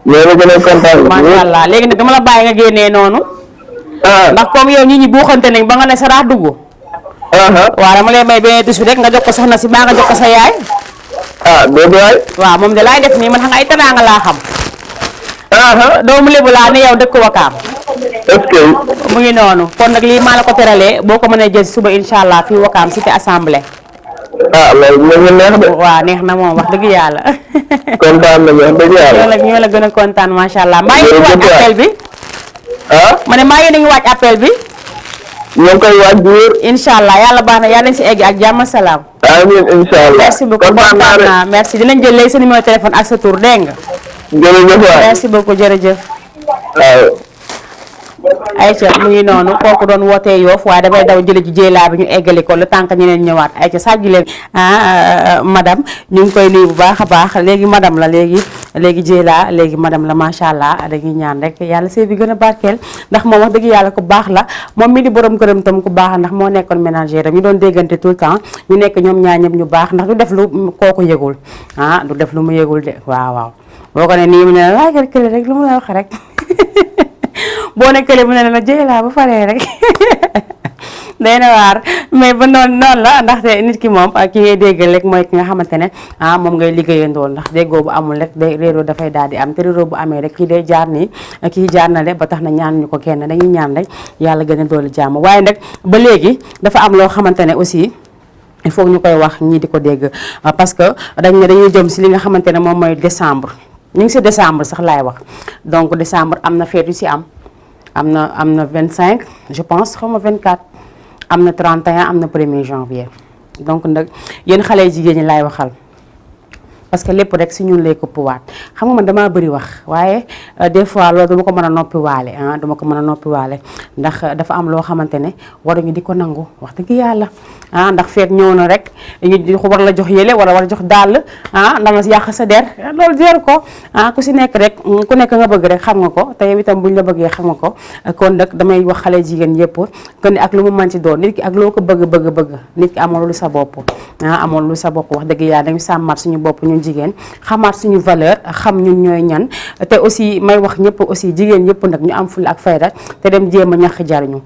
loolu gën a kontaan. macha allah léegi nag dama la bàyyi nga génnee noonu. ndax comme yow nit ñi buuxante nañ ba nga ne sa raax dugg. waaw dama lay may beneen tus bi rek nga jox ko soxna si baa nga jox ko sa yaay. déedéet waay. waaw moom de laay def nii man xam nga ay teraanga laa xam. doomu lébu laa ne yow dëkk Wakaam. est-ce que. mu ngi noonu kon nag lii maa la ko teralee boo ko mënee jël suba incha allah fii Wakaam cité assemblée. loolu dinañu neex de. waaw neex na moom wax dëgg yàlla. kontaan nañu wax dëgg yàlla. ñoo la gën a kontaan macha allah. mbaa yéen a ngi waaj appel bi. ma ne mbaa yéen a ngi waaj appel bi. ñoo ngi koy waaj bu wér. incha allah yàlla baax na yàlla nañ si egg ak jàmm salaam. amiin incha allah. merci beaucoup kontaan naa merci dinañ jël léegi sa numéro téléphone ak sa tur dégg nga. jërëjëf waay merci beaucoup jërëjëf. waaw. ayca mu ngi noonu kooku doon wootee Yoff waaye damay daw jële ji Jeyla bi ñu eggali ko le temps que ñeneen ñëwaat ayca sàjji leen madame ñu ngi koy nuyu bu baax a baax léegi madame la léegi Jeyla léegi madame la macha allah dañuy ñaan rek yàlla sëy bi gën a barkeel ndax moom wax dëgg yàlla ku baax la moom mi di borom këram tam ku baax ndax moo nekkoon ménagère ñu doon déggante tout le temps ñu nekk ñoom ñaar ñëpp ñu baax ndax du def lu kooku yëgul du def lu mu yëgul de waaw boo ko ne nii mu ne la laajal kële rek lu mu la wax rek boo nekkale mu ne la Jeyla bu faree rek day na waar mais ba noonu la ndaxte nit ki moom ki ngay déggal rek mooy ki nga xamante ne moom ngay liggéeyandoo ndax déggoo bu amul rek day réeroo dafay daal di am te réeroo bu amee rek kii day jaar nii kii jaar na le ba tax na ñaan ñu ko kenn dañuy ñaan rek yàlla gën a doolu jàmm waaye nag ba léegi dafa am loo xamante ne aussi il faut ñu koy wax ñii di ko dégg parce que dañuy jëm si li nga xamante ne moom mooy décembre ñu ngi si décembre sax laay wax donc décembre am na fête yu si am na 25 je pense xaw ma 24 am na 31 am na 1er janvier donc nag yéen xale jigéen ñi laay waxal parce que lépp rek si ñun lay këppwaat xam nga man damaa bëri wax waaye des fois loolu dama ko mën a noppi waale dama ko mën a noppi waale ndax dafa am loo xamante ne waruñu di ko nangu wax dëgg yàlla ndax feet ñëw na rek ñu war la jox yële wala war a jox dàll ndax yàq sa der loolu jër ko ku si nekk rek ku nekk nga bëgg rek xam nga ko te yow itam buñ la bëggee xam nga ko kon nag damay wax xale jigéen yëpp que ni ak lu mu mën ci doon nit ki ak loo ko bëgg nit ki amoon lu sa bopp amoon lu sa bopp wax dëgg yàlla dañu sàmmaat suñu bopp ñun jigéen xamaat suñu valeur xam ñun ñooy ñan te aussi may wax ñëpp aussi jigéen ñëpp nag ñu am fulla ak fayda te dem jéem a ñax jariñu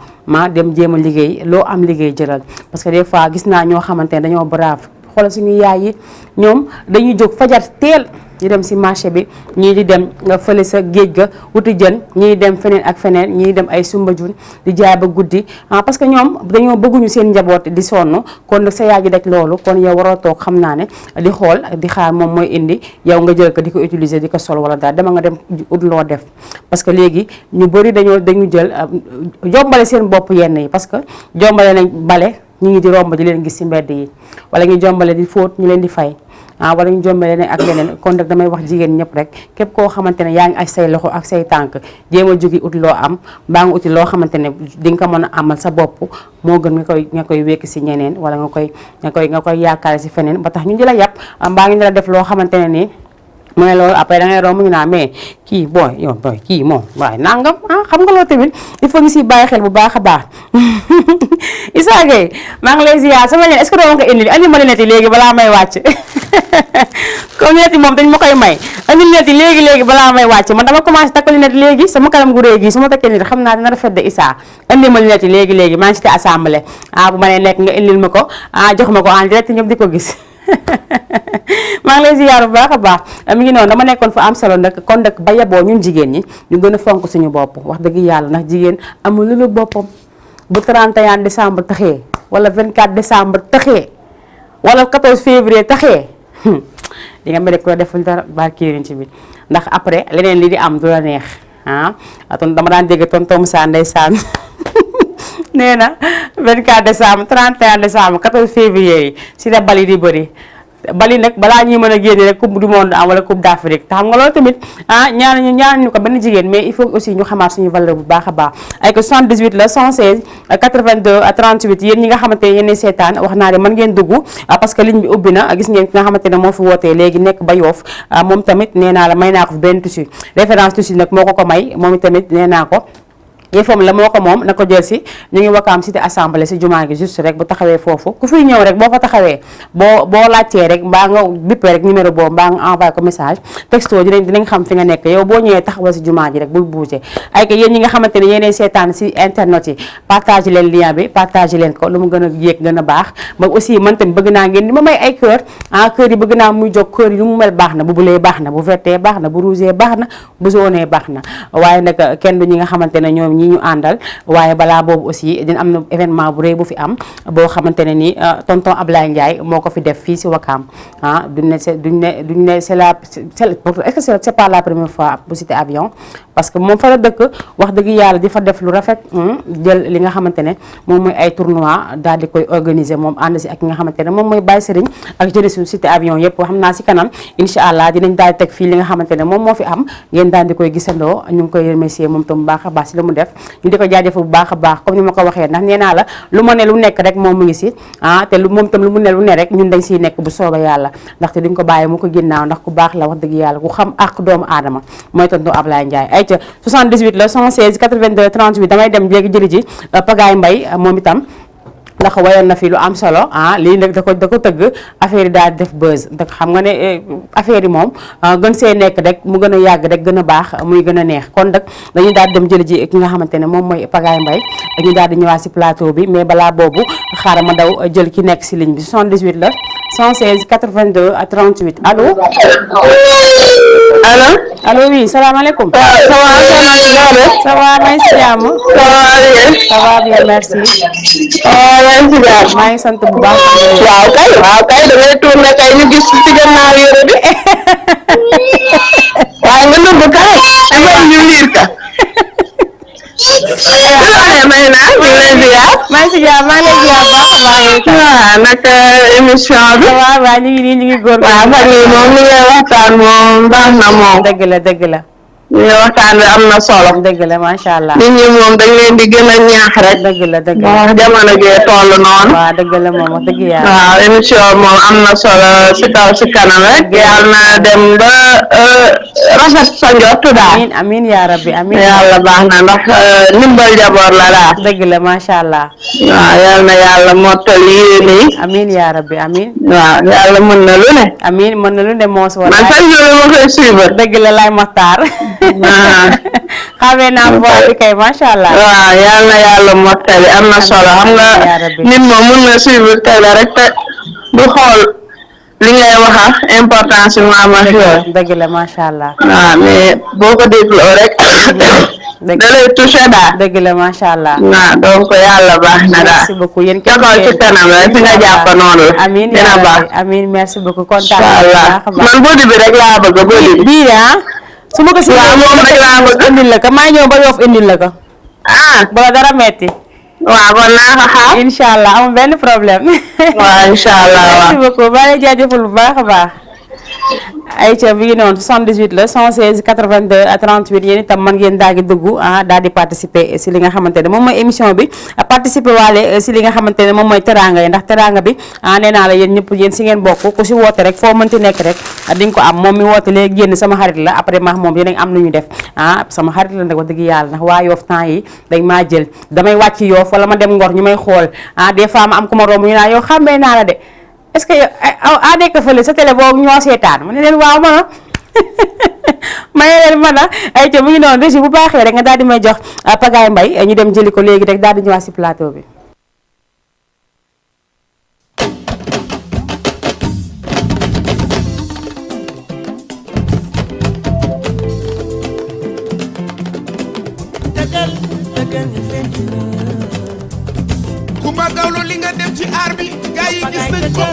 dem jéem a liggéey loo am liggéey jëlal parce que des fois gis naa ñoo xamante ne dañoo brave xoolal suñu yaay yi ñoom dañuy jóg fajar teel ñu dem si marché bi ñii di dem nga fële sa géej ga wuti jën ñii dem feneen ak feneen ñii dem ay Soumbédioune di jaay ba guddi parce que ñoom dañoo bëgguñu seen njaboot di sonn kon nag sa yaay ji daj loolu kon yow waroo toog xam naa ne di xool di xaar moom mooy indi yow nga jël ko di ko utiliser di ko sol wala daal dama nga dem ut loo def parce que léegi ñu bëri dañu jël jombale seen bopp yenn yi parce que jombale nañ bale ñu ngi di romb di leen gis ci mbedd yi wala ñu jombale di fóot ñu leen di fay wala ñu jombale ne ak leneen kon nag damay wax jigéen ñëpp rek képp koo xamante ne yaa ngi ak say loxo ak say tànk jéem a jógi ut loo am mbaa nga uti loo xamante ne di nga ko mën a amal sa bopp moo gën nga koy wekk ci ñeneen wala nga koy yaakaar ci feneen ba tax ñu di la yàpp mbaa ngi di la def loo xamante ne nii mu ne loolu après da ngay romb ñu naa mais kii kii moom waaye nangam xam nga loolu tamit il faut ñu siy bàyyi xel bu baax a baax Issa Gueye maa ngi lay ziar sama leen est-ce que doo nga ko indi andi ma lunette yi léegi balaa may wàcc comme lunette yi moom dañ ma koy may andi lunette yi léegi balaa may wàcc man dama commencé takk lunette léegi sama kanam gu réy gi su ma takkee nit xam naa dina rafet de Issa andi ma lunette yi léegi maa ngi cité assemblée bu ma nee nekk nga indil ma ko jox ma ko en direct ñëpp di ko gis maa ngi lay ziar bu baax a baax mi ngi noonu dama nekkoon fa am solo nag kon nag ba yeboo ñun jigéen ñi ñu gën a fonk suñu bopp wax dëgg yàlla ndax jigéen amul lu boppam bu 31 décembre taxee wala 24 décembre taxee wala 14 février taxee di nga mel ne ko deful dara barki ci bi ndax après leneen li di am du la neex ton dama daan dégg tonton Moussa ndeysaan nee na 24 décembre 31 décembre 14 février yi si la bali di bëri bali nag balaa ñuy mën a génne rek coupe du monde wala coupe d'Afrique te xam nga loolu tamit ñaanuñu ko benn jigéen mais il faut aussi ñu xamaat suñu valeur bu baax a baax ay ko 78 la 116 82 38 yéen ñi nga xamante ne yéen seetaan wax naa ne mën ngeen dugg parce que ligne bi ubbi na gis ngeen ki nga xamante ne moo fi wootee léegi nekk ba Yoof moom tamit nee naa la may naa ko fi benn tissu référence tissu nag moo ko may moom tamit nee naa ko yëfam la moo ko moom na ko jël si ñu ngi Wakaam cité assemblée si jumaa gi juste rek bu taxawee foofu ku fiy ñëw rek boo fa taxawee boo laajtee rek mbaa nga bippee rek numéro boobu mbaa nga envoyé ko message texto dinañ xam fi nga nekk yow boo ñëwee taxawal si jumaa ji rek bul bougé ay que yéen ñi nga xamante ne yéenay seetaan si internet yi partage leen lien bi partage leen ko lu mu gën a yéeg gën a baax ba aussi man tamit bëgg naa ngeen di ma may ay kër kër yi bëgg naa muy jóg kër yi lu mu mel baax na bu bulee baax na bu vertee baax na bu rouge baax na bu jaune baax na waaye nag kenn du ñi nga xamante ne ñoom ñi ñu àndal waaye balaa boobu aussi dina am na événement bu rëy bu fi am boo xamante ne ni tonton Ablaye Ndiaye moo ko fi def fii si Wakaam duñ ne c'est la est-ce que c'est pas la première fois bu cité avion parce que moom fa la dëkk wax dëgg yàlla di fa def lu rafet jël li nga xamante ne moom mooy ay tournoi daal di koy organiser moom ànd si ak ki nga xamante ne moom mooy Baye Serigne ak jeunesse cité avion yëpp xam naa si kanam incha allah dinañ daal di teg fii li nga xamante ne moom moo fi am ngeen daal di koy gisandoo ñu ngi koy remercier moom tam bu baax a baax si la mu def ñu di ko jaajëfal bu baax a baax comme ni ma ko waxee ndax nee naa la lu ma ne lu nekk rek moom mu ngi si te moom tam lu mu ne lu ne rek ñun dañ siy nekk bu sooba yàlla ndaxte duñ ko bàyyi mu ko ginnaaw ndax ku baax la wax dëgg yàlla ku xam ak doomu aadama mooy tonton Ablaye Ndiaye ay ca 78 la 116 82 38 damay dem léegi jëli ji Pagaay Mbay moom itam ndax wayoon na fi lu am solo lii nag da ko tëgg affaire yi daal def buzz ndax xam nga ne affaire yi moom gën see nekk rek mu gën a yàgg rek gën a baax muy gën a neex kon nag dañuy daal dem jëli ji ki nga xamante ne moom mooy Pagaay Mbay dañuy daal di ñëwaat si plateau bi mais balaa boobu xaaral ma daw jël ki nekk si ligne bi 78 la 116 82 38 allo. allo oui salaamaaleykum. ça va maa ngi si jàmm. ça va bien merci. maa ngi sant bu baax. waaw kay damay tourné kay ñu gis ci gannaaw yore bi waaye nga nëbb kay damay ñu liir ka may naa ñu lay ziar maa ngi si jàmm maa ngi lay ziar baax a baax. waaw nag émission bi. waaw ñu ngi góor. waaw fan yii moom li ngay waxtaan moom baax na moom. dëgg la dëgg la. li ngay waxtaan bi am na solo. dëgg la macha allah. nit ñi moom dañ leen di gën a ñaax rek. dëgg la dëgg la ndax jamono jee toll noonu. waaw dëgg la moom wax dëgg yàlla. waaw émission moom am na solo si kaw si kanam rek. yàlla na dem ba rafet sa njort daal. amiin amiin yaa rabbi amiin. yàlla baax na ndax ndimbal jaboor la daal. dëgg la macha allah. waaw yal na yàlla mottali yéen yi. amiin yaa rabbi amiin. waaw yàlla mën na lu ne. amiin mën na lu ne moos wala. man sax loolu ma koy suivre. dëgg la lay Maxtaar. xamee naa bopp bi kay macha allah. waaw yal na yàlla mottali am na solo xam nga nit moom mën na suivre télé rek te du xool li ngay waxa importance bi mu am ak yooyu. dëgg la macha allah. waaw mais boo ko dégloo rek. da lay touché daal. dëgg la macha allah. waaw donc yàlla baax na daal. merci beaucoup yéen ca kaw ci kanam rek fi nga jàpp noonu la. amiin dina baax amiin merci beaucoup kontaan naa man bodi bi rek laa bëgg bodi bi. bii su ma ko si moom rek laa bëgg indil la ko maa ñëw ba Yoff indil la ko. bala dara metti. waaw kon naa ko xaar. incha allah amul benn problème. waaw incha allah waaw merci beaucoup maa ngi jaajëfal bu baax a baax. ayca bi ngi noonu 78 la 116 82 38 yéen itam man ngeen daal di dugg daal di participer si li nga xamante ne moom mooy émission bi participer waale si li nga xamante ne moom mooy teranga yi ndax teranga bi nee naa la yéen ñëpp yéen si ngeen bokk ku si woote rek foo mënti nekk rek di nga ko am moom mi woote léegi génn sama xarit la après maax moom dinañ am lu ñu def sama xarit la nag wax dëgg yàlla ndax waa Yoff temps yi dañ maa jël damay wàcc Yoff wala ma dem Ngor ñu may xool des fois ma am ku ma romb ñu naan yow xàmmee naa la de est-ce que a nekk fële sa télé boobu ñoo seetaan ma ne leen waaw ma ma ne leen man ay ca mu ngi noonu régi bu baaxee rek nga daal di may jox Pagaye Mbaye ñu dem jëli ko léegi rek daal di ñëwaat si plateau bi. Kumba Gawlo li nga def ci aar bi gaa yi gis nañ ko.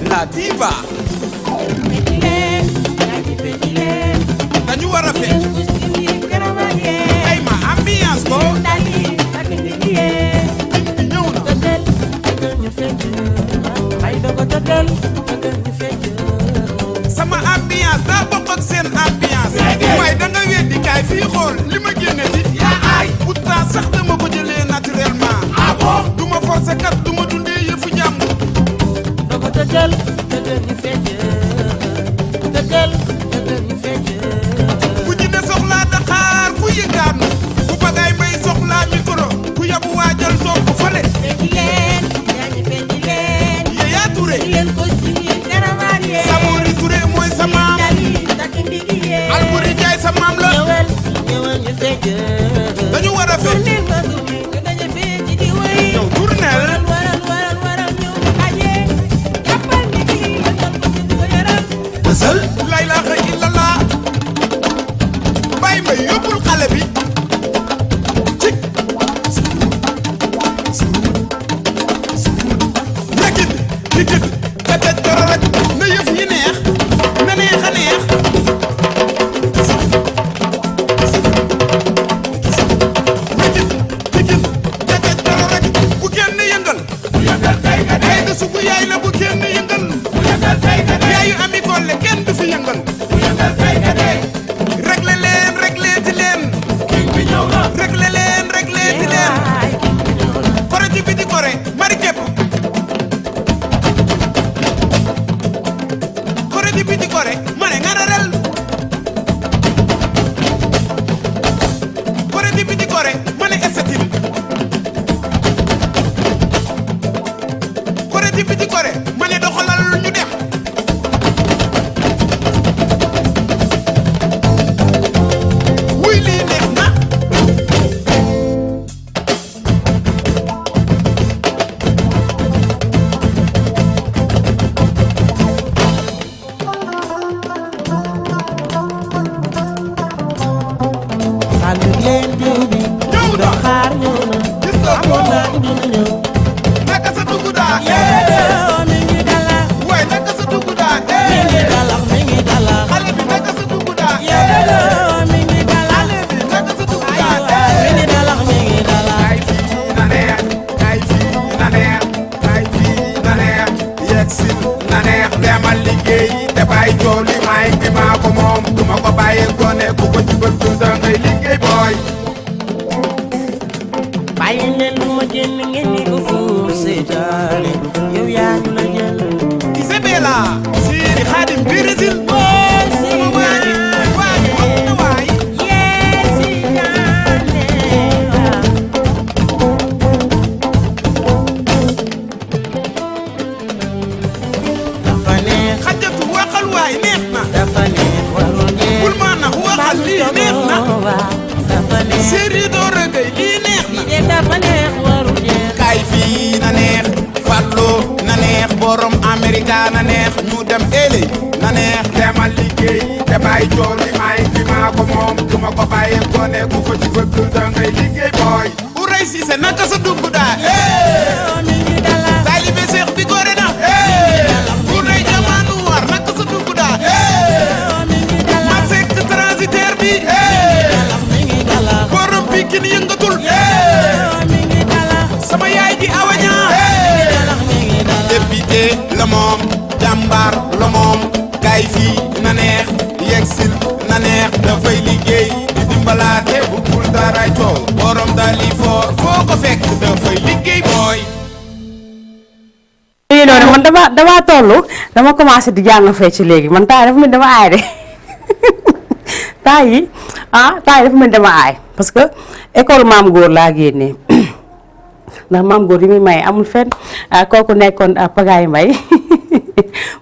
La diva. dañu war a fecc. ay ma ambiance ko. ñëw na. sama ambiance daa bokk ak seen ambiance. waaye da nga weddi kaay fii xool li ma génne ci. pourtant sax dama ko jëlee naturellement. du ma forcer kat du ma dundee yëfu jàmm. ku ci ne soxlaa Dakar ku yëngaanu. ku Pagaye Mbaye soxlaa micro. ku yabu waajal toog ko fële. Yaya Touré. Samori Touré mooy sa maam. Alboury Ndiaye sa maam la. dañu war a fecc. ñëw tournel. bësal. la ilaha illallah. Baye Mbaye yóbbul xale bi. cik. rekit dikit katet dara rek na yëf yi neex na neex a neex. rekit dikit katet dara rek bu kenn yëngal. ay da sugu yaay la bu kenn yëngal. yaayu ami Kolle kenn du fi yëngal. réglé leen réglé ti leen. réglé leen réglé ti leen. kore ji bi di kore mari képp. kore ji bi di kore ma ne nga rel. kore ji bi di kore ma ne estatil. kore ji bi di kore ma ne doxalal ñu dem. wuy lii neex na. ñëw na. gis nga ko. naka sa dugg daa. waaye naka sa dugg daa. xale bi naka sa dugg daa. xale bi naka sa dugg daa. kaay fii na neex kaay fii bàyyi coow li may bi maa ko moom duma ko bàyyee gone ku ko ci bëgg da ngay liggéey booy bàyyi leen lu ma génn ngeen ni ko fuur seetaane yow yaa ñu la jël Isabella Siri Khadim Brésil sama waaji waaji wax na waay dafa neex xajatu waxal waay neex na dafa neex warul jeex bul ma nax waxal lii neex na dafa neex Siri Dora Gueye lii neex na lii dafa neex warul jeex kaay fii na neex Fallo na neex borom Amerika na neex ñu dem éle na neex demal liggéey te bàyyi coow li may bi maa ko moom duma ko bàyyee gone ku ko ci bëgg da ngay liggéey booy u rey si se naka sa dugg daa mi ngi dala taalibe Seex bi gore na u rey jamaanu war naka sa dugg daa mi ngi dala ma sekk transitaire bi mi ngi dala borom bi kin yëngatul mi ngi dala sama yaay ji awañaa mi ngi dala député la moom jàmbaar la moom kaay fii na neex yegsil na neex dafay liggéey di dimbalaate bu bul dara coow borom dali foor foo ko fekk dafay liggéey booy léegi noonu man dama toll dama commencé di jàng fecc léegi man temps dafa mel dama aay de temps yi dafa mel dama aay parce que école maam góor laa génnee ndax maam góor yi muy may amul fenn kooku nekkoon Pagaay Mbay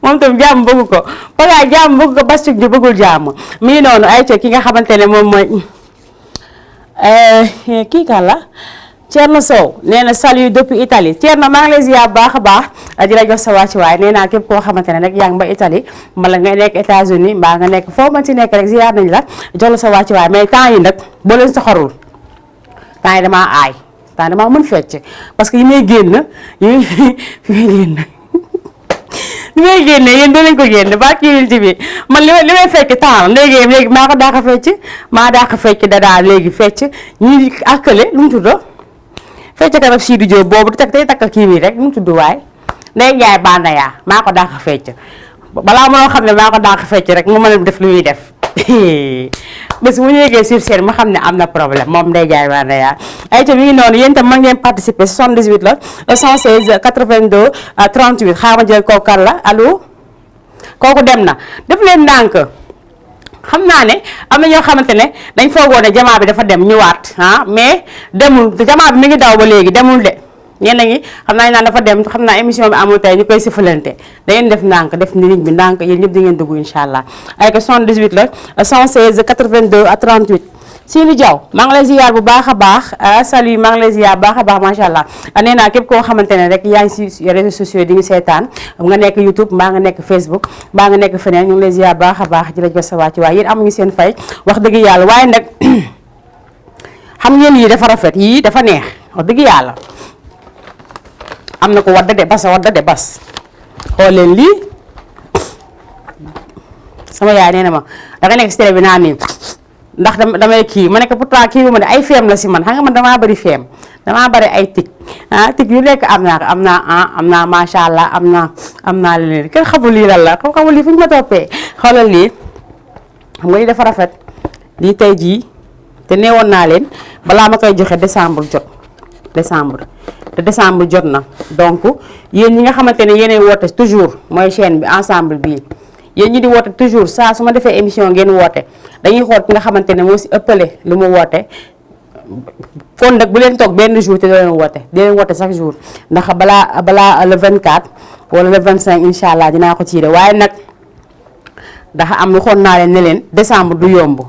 moom tam jàmm bëgg ko Pagaay jàmm bëgg ko Bastik ji bëggul jàmm mi ngi noonu ay ki nga xamante ne moom mooy kii kan la Thierno Sow nee na salut depuis Italie Thierno maa ngi lay ziar baax a baax di la jox sa wàccuwaay nee naa képp koo xamante ne rek yaa ngi ba Italie mbala nga nekk États-Unis mbaa nga nekk foo mën ci nekk rek ziar nañ la jox la sa wàccuwaay mais temps yi nag boo leen soxorul temps yi damaa aay temps damaa mën fecc parce que yi may génn li may génne yéen doo leen ko génn ba kii bi man li may fecc temps léegi maa ko dàq fecc maa dàq fecc dadaa léegi fecc ñi akkale lu mu tuddoo fecc kanam Sidi Diop boobu tey takk kii bi rek lu mu tudd waay Ndeye Ndiaye Bandaya maa ko dàq fecc balaa mënoo xam ne maa ko dàq fecc rek mu mën a def lu muy def bés bu ñu yeggee sur scène ma xam ne am na problème moom Ndeye Ndiaye Bandaya ay ca mi ngi noonu yéen itam mën ngeen participer 78 la 116 82 38 xaaral ma jël kooku kan la allo kooku dem na def leen ndànk xam naa ne am na ñoo xamante ne dañ foogoon ne jamaa bi dafa dem ñëwaat mais demul jamaa bi mi ngi daw ba léegi demul de ñenn ñi xam naa naan dafa dem xam naa émission bi amul tey ñu koy sifalante da ngeen def ndànk def ni ligne bi ndànk yéen ñëpp di ngeen dugg incha allah ay ko 78 la 116 82 38 Sini Diaw maa ngi lay ziar bu baax a baax salut maa ngi lay ziar bu baax a baax macha allah nee naa képp koo xamante ne rek yaa ngi si réseaux sociaux di ñu seetaan nga nekk YouTube mbaa nga nekk Facebook mbaa nga nekk feneen ñu ngi lay ziar bu baax a baax di la jox sa wàcc waaye yéen amuñu seen fay wax dëgg yàlla waaye nag xam ngeen yii dafa rafet yii dafa neex wax dëgg yàlla am na ko wadda de bas xool leen lii sama yaay nee na ma danga nekk si télé bi naan nii ndax damay kii ma nekk pourtant kii bu ma ne ay feem la si man xam nga man damaa bëri feem damaa bëri ay tig tig yu nekk am naa macha allah am naa leneen kenn xamul lii lan la xamul lii fu ñu ma toppee xoolal lii xam nga lii dafa rafet lii tey jii te neewoon naa leen balaa ma koy joxe décembre jot na donc yéen ñi nga xamante ne yéenay woote toujours mooy chaîne bi ensemble bii yéen ñi di woote toujours saa su ma defee émission ngeen woote dañuy xool ki nga xamante ne moo si ëppale lu mu woote kon nag bu leen toog benn jour te doo leen woote di leen woote chaque jour ndax balaa le 24 wala le 25 incha allah dinaa ko tiire waaye nag dafa am waxoon naa leen ne leen décembre du yomb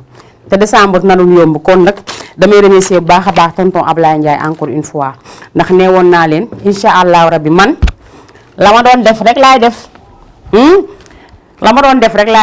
te décembre narul yomb kon nag damay remercier bu baax a baax tonton Ablaye Ndiaye encore une fois ndax nee woon naa leen incha allahu rabbi man la ma doon def rek laay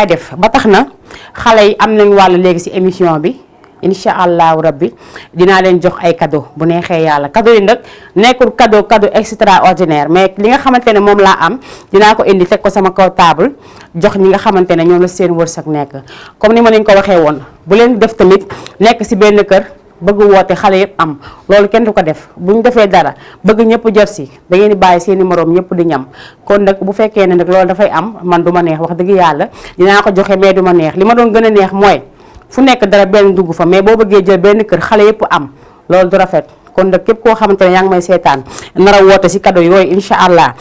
def ba tax na xale yi am nañ wàll léegi ci émission bi incha allahu rabbi dinaa leen jox ay cadeau bu neexee yàlla cadeau yi nag nekkul cadeau extraordinaire mais li nga xamante ne moom laa am dinaa ko indi teg ko sama kaw table jox ñi nga xamante ne ñoom la seen wërsëg nekk comme ni ma leen ko waxee woon bu leen def tamit nekk ci benn kër bëgg woote xale yëpp am loolu kenn du ko def bu ñu defee dara bëgg ñëpp jot si da ngeen di bàyyi seeni moroom ñëpp di ñam kon nag bu fekkee ne nag loolu dafay am man du ma neex wax dëgg yàlla dinaa ko joxe mais du ma neex li ma doon gën a neex mooy fu nekk dara benn dugg fa mais boo bëggee jël benn kër xale yëpp am loolu du rafet kon nag képp koo xamante ne yaa ngi may seetaan nar a woote si cadeau yooyu incha allah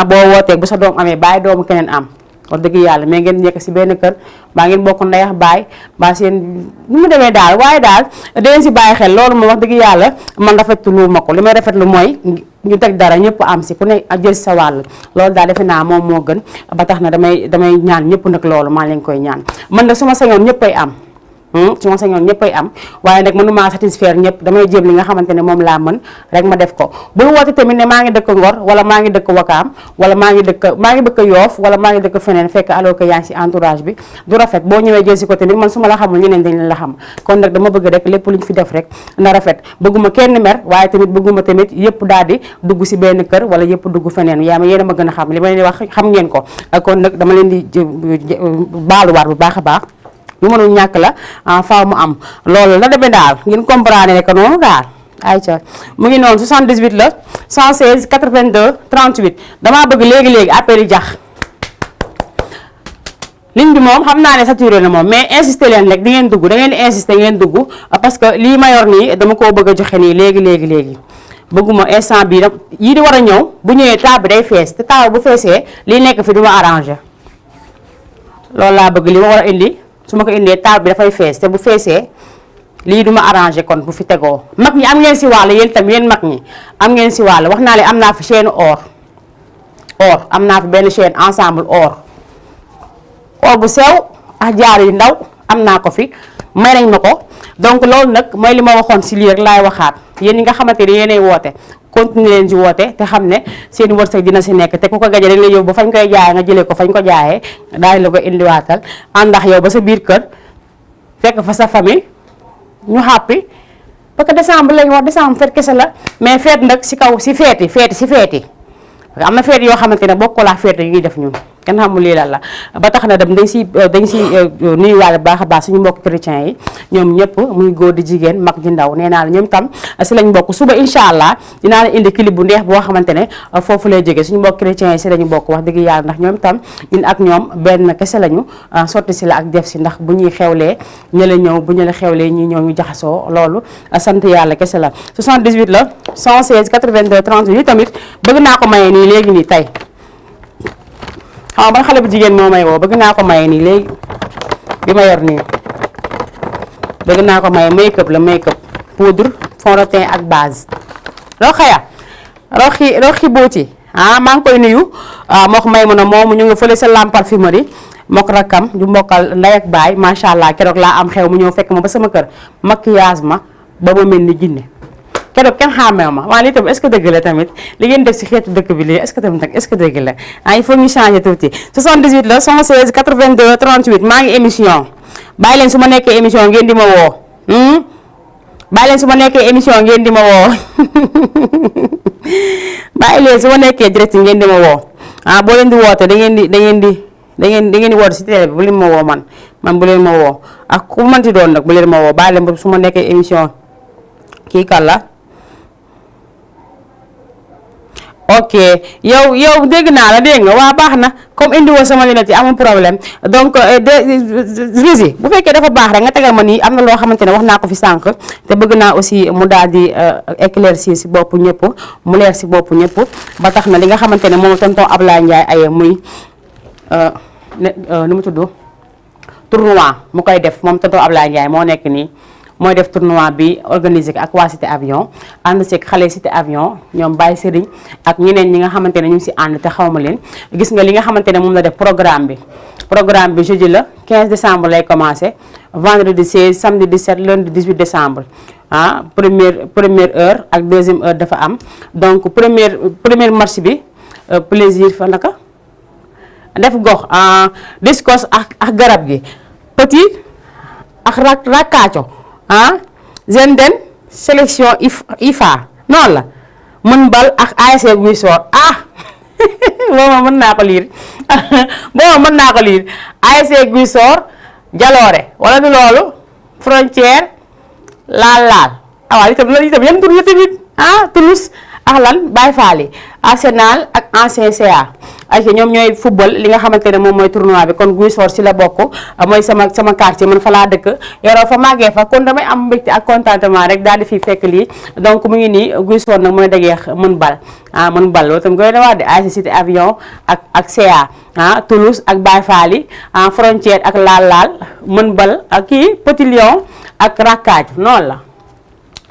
boo wootee bu sa doom amee bàyyi doomu keneen am wax dëgg yàlla mais ngeen nekk si benn kër baa ngeen bokk ndeyax baay baa seen nu mu demee daal waaye daal dangeen si bàyyi xel loolu moom wax dëgg yàlla man rafetlu ma ko li may rafetlu mooy ñu teg dara ñëpp am si ku ne jël sa wàll loolu daal defe naa moom moo gën ba tax na damay ñaan ñëpp nag loolu maa leen koy ñaan man nag su ma sañoon ñëppay am su ma sañoon ñëppay am waaye nag mënuma satisfaire ñëpp damay jéem li nga xamante ne moom laa mën rek ma def ko bul woote tamit ne maa ngi dëkk Ngor wala maa ngi dëkk Wakaam wala maa ngi dëkk Yoof wala maa ngi dëkk feneen fekk alors que yaa ngi si entourage bi du rafet boo ñëwee jël si ko tamit man su ma la xamul ñeneen dañ la xam kon nag dama bëgg rek lépp lu ñu fi def rek na rafet bëgguma kenn mer waaye tamit bëgguma tamit yëpp daal di dugg si benn kër wala yëpp dugg feneen yaa ma yéen a ma gën a xam li ma leen di wax xam ngeen ko kon nag dama leen di baaluwaat bu baax a baax lu mënul ñàkk la faaw mu am loolu la demee daal ngeen comprendre ne que noonu daal ayca mu ngi noonu 78 la 116 82 38 damaa bëgg léegi-léegi appel yi jax ligne bi moom xam naa ne saturé na moom mais insister leen rek di ngeen dugg da ngeen di insister ngeen dugg parce que lii ma yor nii dama koo bëgg a joxe nii léegi bëgguma instant bii nag yii di war a ñëw bu ñëwee table bi day fees te table bu feesee lii nekk fi du ma arrangé loolu laa bëgg li ma war a indi su ma ko indee table bi dafay fees te bu feesee lii du ma arrangé kon bu fi tegoo mag ñi am ngeen si wàll yéen tam yéen mag ñi am ngeen si wàll wax naa leen am naa fi chaîne or am naa fi benn chaîne ensemble or bu sew ak jaar yu ndaw am naa ko fi may nañ ma ko donc loolu nag mooy li ma waxoon si lii rek laay waxaat yéen ñi nga xamante ni yéenay woote continuer leen si woote te xam ne seen wërsëg dina si nekk te ku ko gaje dañ la yóbbu ba fañ koy jaayee nga jëlee ko fañ ko jaayee daal la ko indiwaatal àndax yow ba sa biir kër fekk fa sa famille ñu xàppi parce que décembre lañ wax décembre feet kese la mais feet nag si kaw si feeti parce que am na feet yoo xamante ne bokkul ak feet yi ñuy def ñun kenn xamul lii lan la ba tax na dem dañ si nuyuwaale bu baax a baax suñu mbokk chrétiens yi ñoom ñëpp muy góor di jigéen mag di ndaw nee naa la ñoom tam si lañ bokk suba incha allah dinaa la indi clip bu neex boo xamante ne foofu lay jógee suñu mbokk chrétiens yi si lañu bokk wax dëgg yàlla ndax ñoom tam ñun ak ñoom benn kese lañu sotti si la ak def si ndax bu ñuy xewlee ñu la ñëw bu ñu la xewlee ñi ñëw ñu jaxasoo loolu sant yàlla kese la 78 la 116 82 38 tamit bëgg naa ko maye nii léegi nii tey ban xale bu jigéen moo may woo bëgg naa ko maye nii léegi bi ma yor nii bëgg naa ko maye make-up la make-up poudre fond de teint ak base roxaya roxi booti maa ngi koy nuyu moo ko may mun a moomu ñu nga fële sa lampe parfumerie mook rakkam du mbokkal ndey ak baay macha allah keroog laa am xew mu ñëw fekk ma ba sama kër maquillage ma ba ma mel ni jinne keroog kenn xàmmee ma waaye lii tamit est-ce que dëgg la tamit li ngeen def si xeetu dëkk bi lii est-ce que tamit nag est-ce que dëgg la il faut ñu changer tuuti 78 la 116 82 38 maa ngi émission bàyyi leen su ma nekkee émission ngeen di ma woo bàyyi leen su ma nekkee émission ngeen di ma woo bàyyi leen su ma nekkee direct ngeen di ma woo boo leen di woote da ngeen di woote si télé bi bu leen ma woo man bu leen ma woo ak ku mënti doon nag bu leen ma woo bàyyi leen su ma nekkee émission kii kàlla ok yow dégg naa la dégg nga waa baax na comme indi woo sama lunette yi amul problème donc Rizy bu fekkee dafa baax rek nga tegal ma nii am na loo xamante ne wax naa ko fi sànq te bëgg naa aussi mu daal di éclaircir si bopp ñëpp mu leer si bopp ñëpp ba tax na li nga xamante ne moom tonton Ablaye Ndiaye aye muy nu mu tudd tournoi mu koy def moom tonton Ablaye Ndiaye moo nekk nii mooy def tournoi bi organisé ak waa Cité Avion ànd seeg xale Cité Avion ñoom Baye Serigne ak ñeneen ñi nga xamante ne ñu ngi si ànd te xawma leen gis nga li nga xamante ne moom la def programme bi jeudi la 15 décembre lay commencé vendredi 16 samedi 17 lundi 18 décembre première heure ak deuxième heure dafa am donc première marche bi plaisir fa naka def gox discours ak garab gi petit ak rakkaaco jeune den sélection IFA noonu la mën bal ak ASC guy soor booba mën naa ko liir ASC guy soor jaloore wala du loolu frontière laal waaw itam yan tur la tamit Toulouse ak lan Baye Fall Arsenal ak ancien CA ay ñoom ñooy football li nga xamante ne moom mooy tournoi bi kon Guy Sor si la bokk mooy sama quartier man fa laa dëkk yoroo fa màggee fa kon damay am mbégte ak contentement rek daal di fi fekk lii donc mu ngi nii Guy Sor nag mooy dageex mën bal mën bal loolu tam goy na wax de ASC Cité Avion ak CA Toulouse ak Baye Fall frontière ak laal mën bal ak kii Petit Lion ak Rakkaaj noonu la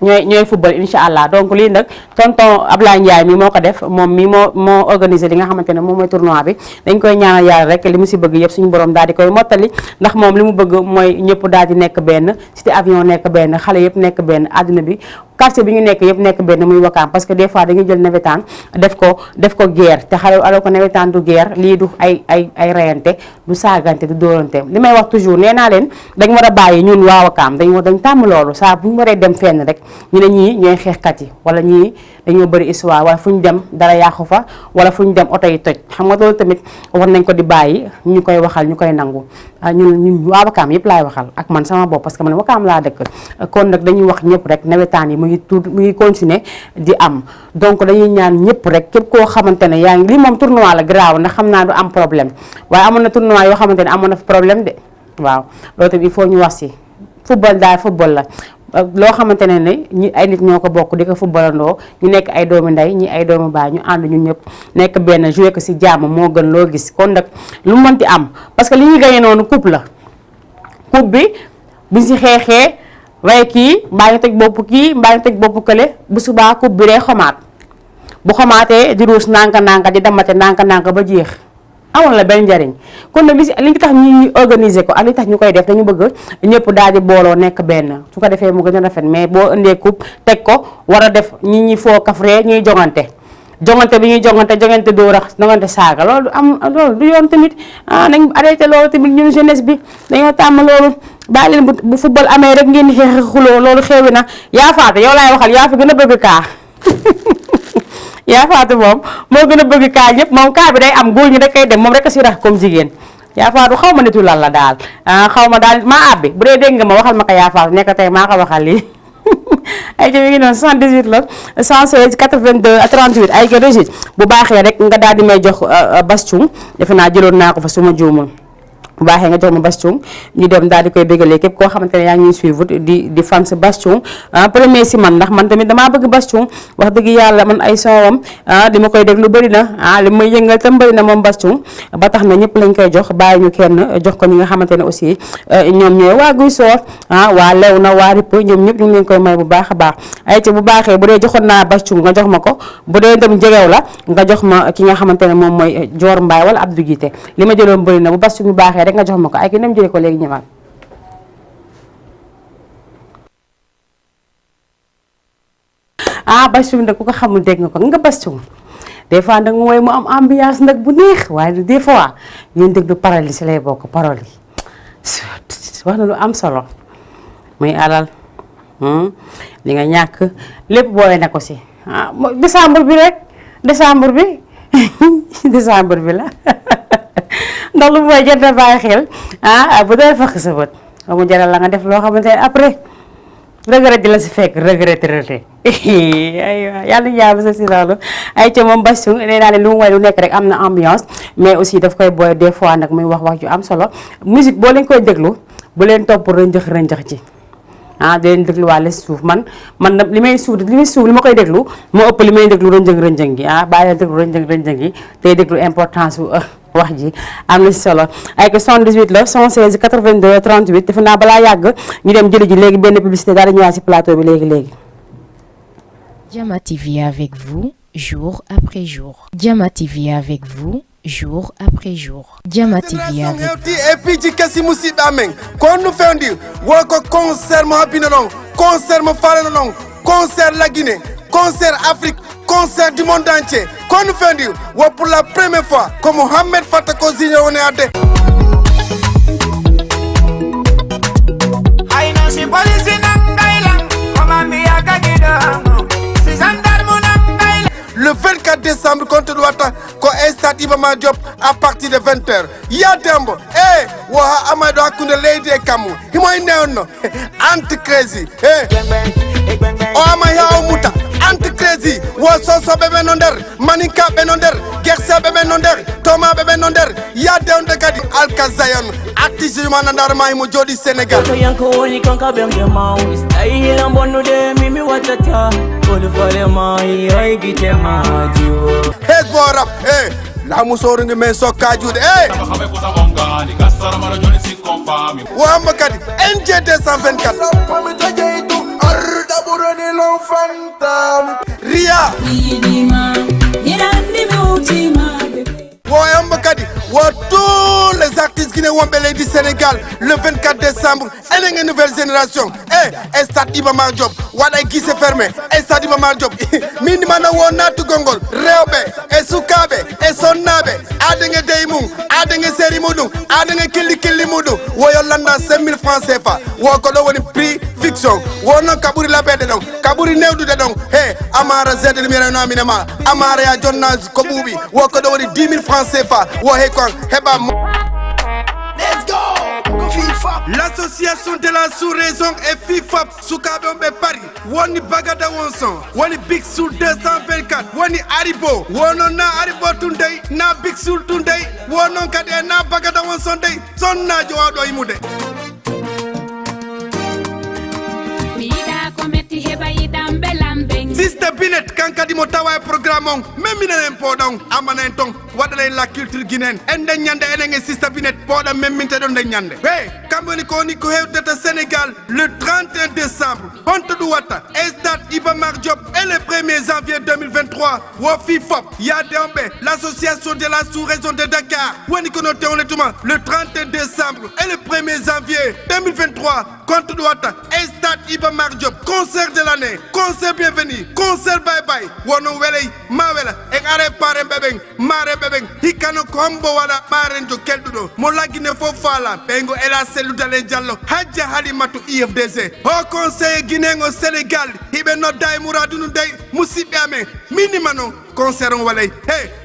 ñooy football incha allah donc lii nag tonton Ablaye Ndiaye mi moo ko def moom mi moo organisé li nga xamante ne moom mooy tournoi bi dañ koy ñaanal yàlla rek li mu si bëgg yëpp suñu borom daal di koy mottali ndax moom li mu bëgg mooy ñëpp daal di nekk benn Cité Avion nekk benn xale yëpp nekk benn àdduna bi quartier bi ñu nekk yëpp nekk benn muy Wakaam parce que des fois dañuy jël nawetaan def ko guerre te xale alors que nawetaan du guerre lii du ay reyante du saagante du dóorante li may wax toujours nee naa leen dañ war a bàyyi ñun waa Wakaam dañ tàmm loolu saa bu ñu waree dem fenn rek ñu ne ñii ñooy xeexkat yi wala ñii dañoo bëri histoire wala fu ñu dem dara yàqu fa wala fu ñu dem oto yi toj xam nga loolu tamit war nañ ko di bàyyi ñu koy waxal ñu koy nangu ñun waa Wakaam yëpp laay waxal ak man sama bopp parce que man Wakaam laa dëkk kon nag dañuy wax ñëpp rek nawetaan yi mu ngi continuer di am donc dañuy ñaan ñëpp rek képp koo xamante ne yaa ngi lii moom tournoi la grave ndax xam naa du am problème waaye amoon na tournoi yoo xamante ne amoon na fa problème de waaw loolu tamit il faut ñu wax si football daal football la loo xamante ne ne ñi ay nit ñoo ko bokk di ko footballandoo ñu nekk ay doomi ndey ñi ay doomi baay ñu ànd ñun ñëpp nekk benn joué ko si jàmm moo gën loo gis kon nag lu mu mënti am parce que li ñuy gagné noonu coupe la coupe bi buñ si xeexee waaye kii mbaa ngi teg bopp kii mbaa ngi teg bopp kële bu subaa coupe bi day xomaat bu xomaatee di ruus ndànk-ndànk di demate ndànk-ndànk ba jeex amoon la benn njariñ kon nag li tax ñi organiser ko ak li tax ñu koy def dañu bëgg ñëpp daal di booloo nekk benn su ko defee mu gën a rafet mais boo indee coupe teg ko war a def ñi foo kafree ñuy jongante bi ñuy jongante dóor a jongante saaga loolu du yoon tamit nañ arrêté loolu tamit ñun jeunesse bi dañoo tàmm loolu bàyyi leen bu football amee rek ngeen di xeex xuloo loolu xewi na yaa faate yow laay waxal yaa fi gën a bëgg kaa yaa faatu moom moo gën a bëgg kaa ñëpp moom kaa bi day am góor ñi rek kay dem moom rek a si rax comme jigéen yaa faatu xaw ma nitu lan la daal xaw ma daal maa àbbi bu dee dégg nga ma waxal ma ko yaa faatu nekk tey maa ko waxal lii ay ca mi ngi noonu 78 la 116 82 38 ay ca Régis bu baaxee rek nga daal di may jox bastung defe naa jëloon naa ko fa suma juumul bu baaxee nga jox ma bastung ñu dem daal di koy bégalee képp koo xamante ne yaa ngi ñuy suivre di fan sa bastung premier si man ndax man tamit damaa bëgg bastung wax dëgg yàlla man ay soowam li ma koy déglu bëri na li may yëngal tam bëri na moom bastung ba tax na ñëpp lañ koy jox bàyyi ñu kenn jox ko ñi nga xamante ne aussi ñoom ñooy waa Guy Sor waa lew na waa ripp ñoom ñëpp ñu ngi leen koy may bu baax a baax ay ca bu baaxee bu dee joxoon naa bastung nga jox ma ko bu dee dem jegew la nga jox ma ki nga xamante ne moom mooy Dior Mbaye wala Abdou Guité li ma jëloon bëri na bu bastung bu baaxee rek nga jox ma ko ay ki dem jëlee ko léegi ñëwaat bastung nag ku ko xamul dégg nga ko nga bastung des fois nag mooy mu am ambiance nag bu neex waaye des fois ngeen déglu parole yi si lay bokk parole yi wax na lu am solo muy alal li nga ñàkk lépp boole na ko si décembre bi rek décembre bi décembre bi la ndax lu mooy jot a bàyyi xel bu dee fakk sa bët mu jaral la nga def loo xamante ne après regret di la si fekk regret aywa yàlla jàmm sa si loolu ay ca moom bastung nee naa ne lu mu way lu nekk rek am na ambiance mais aussi daf koy booy des fois nag muy wax ju am solo musique boo leen koy déglu bu leen topp rënjëx ci di leen déglu waale suuf man li may suuf li ma koy déglu moo ëpp li may déglu rënjëng gi bàyyi leen déglu rënjëng gi tey déglu importance wax ji am na si solo ay ko 78 la 116 82 38 defe naa balaa yàgg ñu dem jëli ji léegi benn publicité daal di ñëwaat si plateau bi léegi. Diama TV avec vous jour après jour. Diama TV avec vous jour après jour. Diama TV avec vous. Et puis ci kasi musidɗa men kono fewndi woko concert mo habbino ɗon concert mo falano ɗon concert la Guinée concert Afrique concert du monde entier kono fewndi wo pour la première fois ko Mohamed Fata ko signé woni adde hayno si police nangaylan ko mambiya kagiɗo si gendarme nangaylan le 24 24 décembre contre Douata ko stade Iba Mar Diop à partir de 20h ya dembo wo Amadou Akounde leydi e kamu himoy newno anti crazy o ama yaw muta anti crazy wo soso bebe no nder maninka be no nder gerse bebe no nder toma bebe no nder ya demde kadi alkazayon artiste man ndar may mo jodi Sénégal to yanko woni konka bembe maw stay lambono de mimi watata ko fole mai ay gite ma jiwo hes bo rap la musoro ngi men sokka juude wo am kadi NJ 224 Ria Woyamba kadi wo tous les artistes qui ne won belé du Sénégal le 24 décembre et une nouvelle génération stade Iba Mar Diop waday gisse fermé stade Iba Mar Diop min mana wonatu gongol rewbe e sukabe e sonnabe adenge deymum adenge seri mudum adenge killi mudum woyo landa 5000 francs CFA wo ko do woni prix fiction wono kaburi labede don kaburi newdude don amara zedel mi no minema amara ya jonna ko bubi wo ko do woni 10000 francs CFA wo he kon heba. Let's go FIFA. L'association de la sous-région et FIFA Soukabe Paris woni bagada wonson woni Big Soul 224 woni Aribo wono na Aribo tunday na Big Soul tunday wono kadi na bagada wonson day sonna jo wado imude Sister Binet kankadi mo tawa e programme on memminen podon amanen ton wadale la culture guinéenne ende nyande enenge Sister Binet poda memminte don de nyande kamboni ko ni ko hewtata Sénégal le 31 décembre honte Douata stade Iba Mar Diop et le 1er janvier 2023 wo FIFOP ya dembe l'association de la sous-région de Dakar woni ko no tewletuma le 31 décembre et le 1er janvier 2023 contre Douata stade Iba Mar Diop concert de l'année concert bienvenue concert bye bye wono welay mawela en are pare bebeng mare bebeng hikano kombo wala pare jo keldudo mo lagine fo fala bengo ela seludale diallo hajja halimatu IFDC au conseil guinéen au Sénégal hibe no day mouradou day musibe ame minimano concert on walay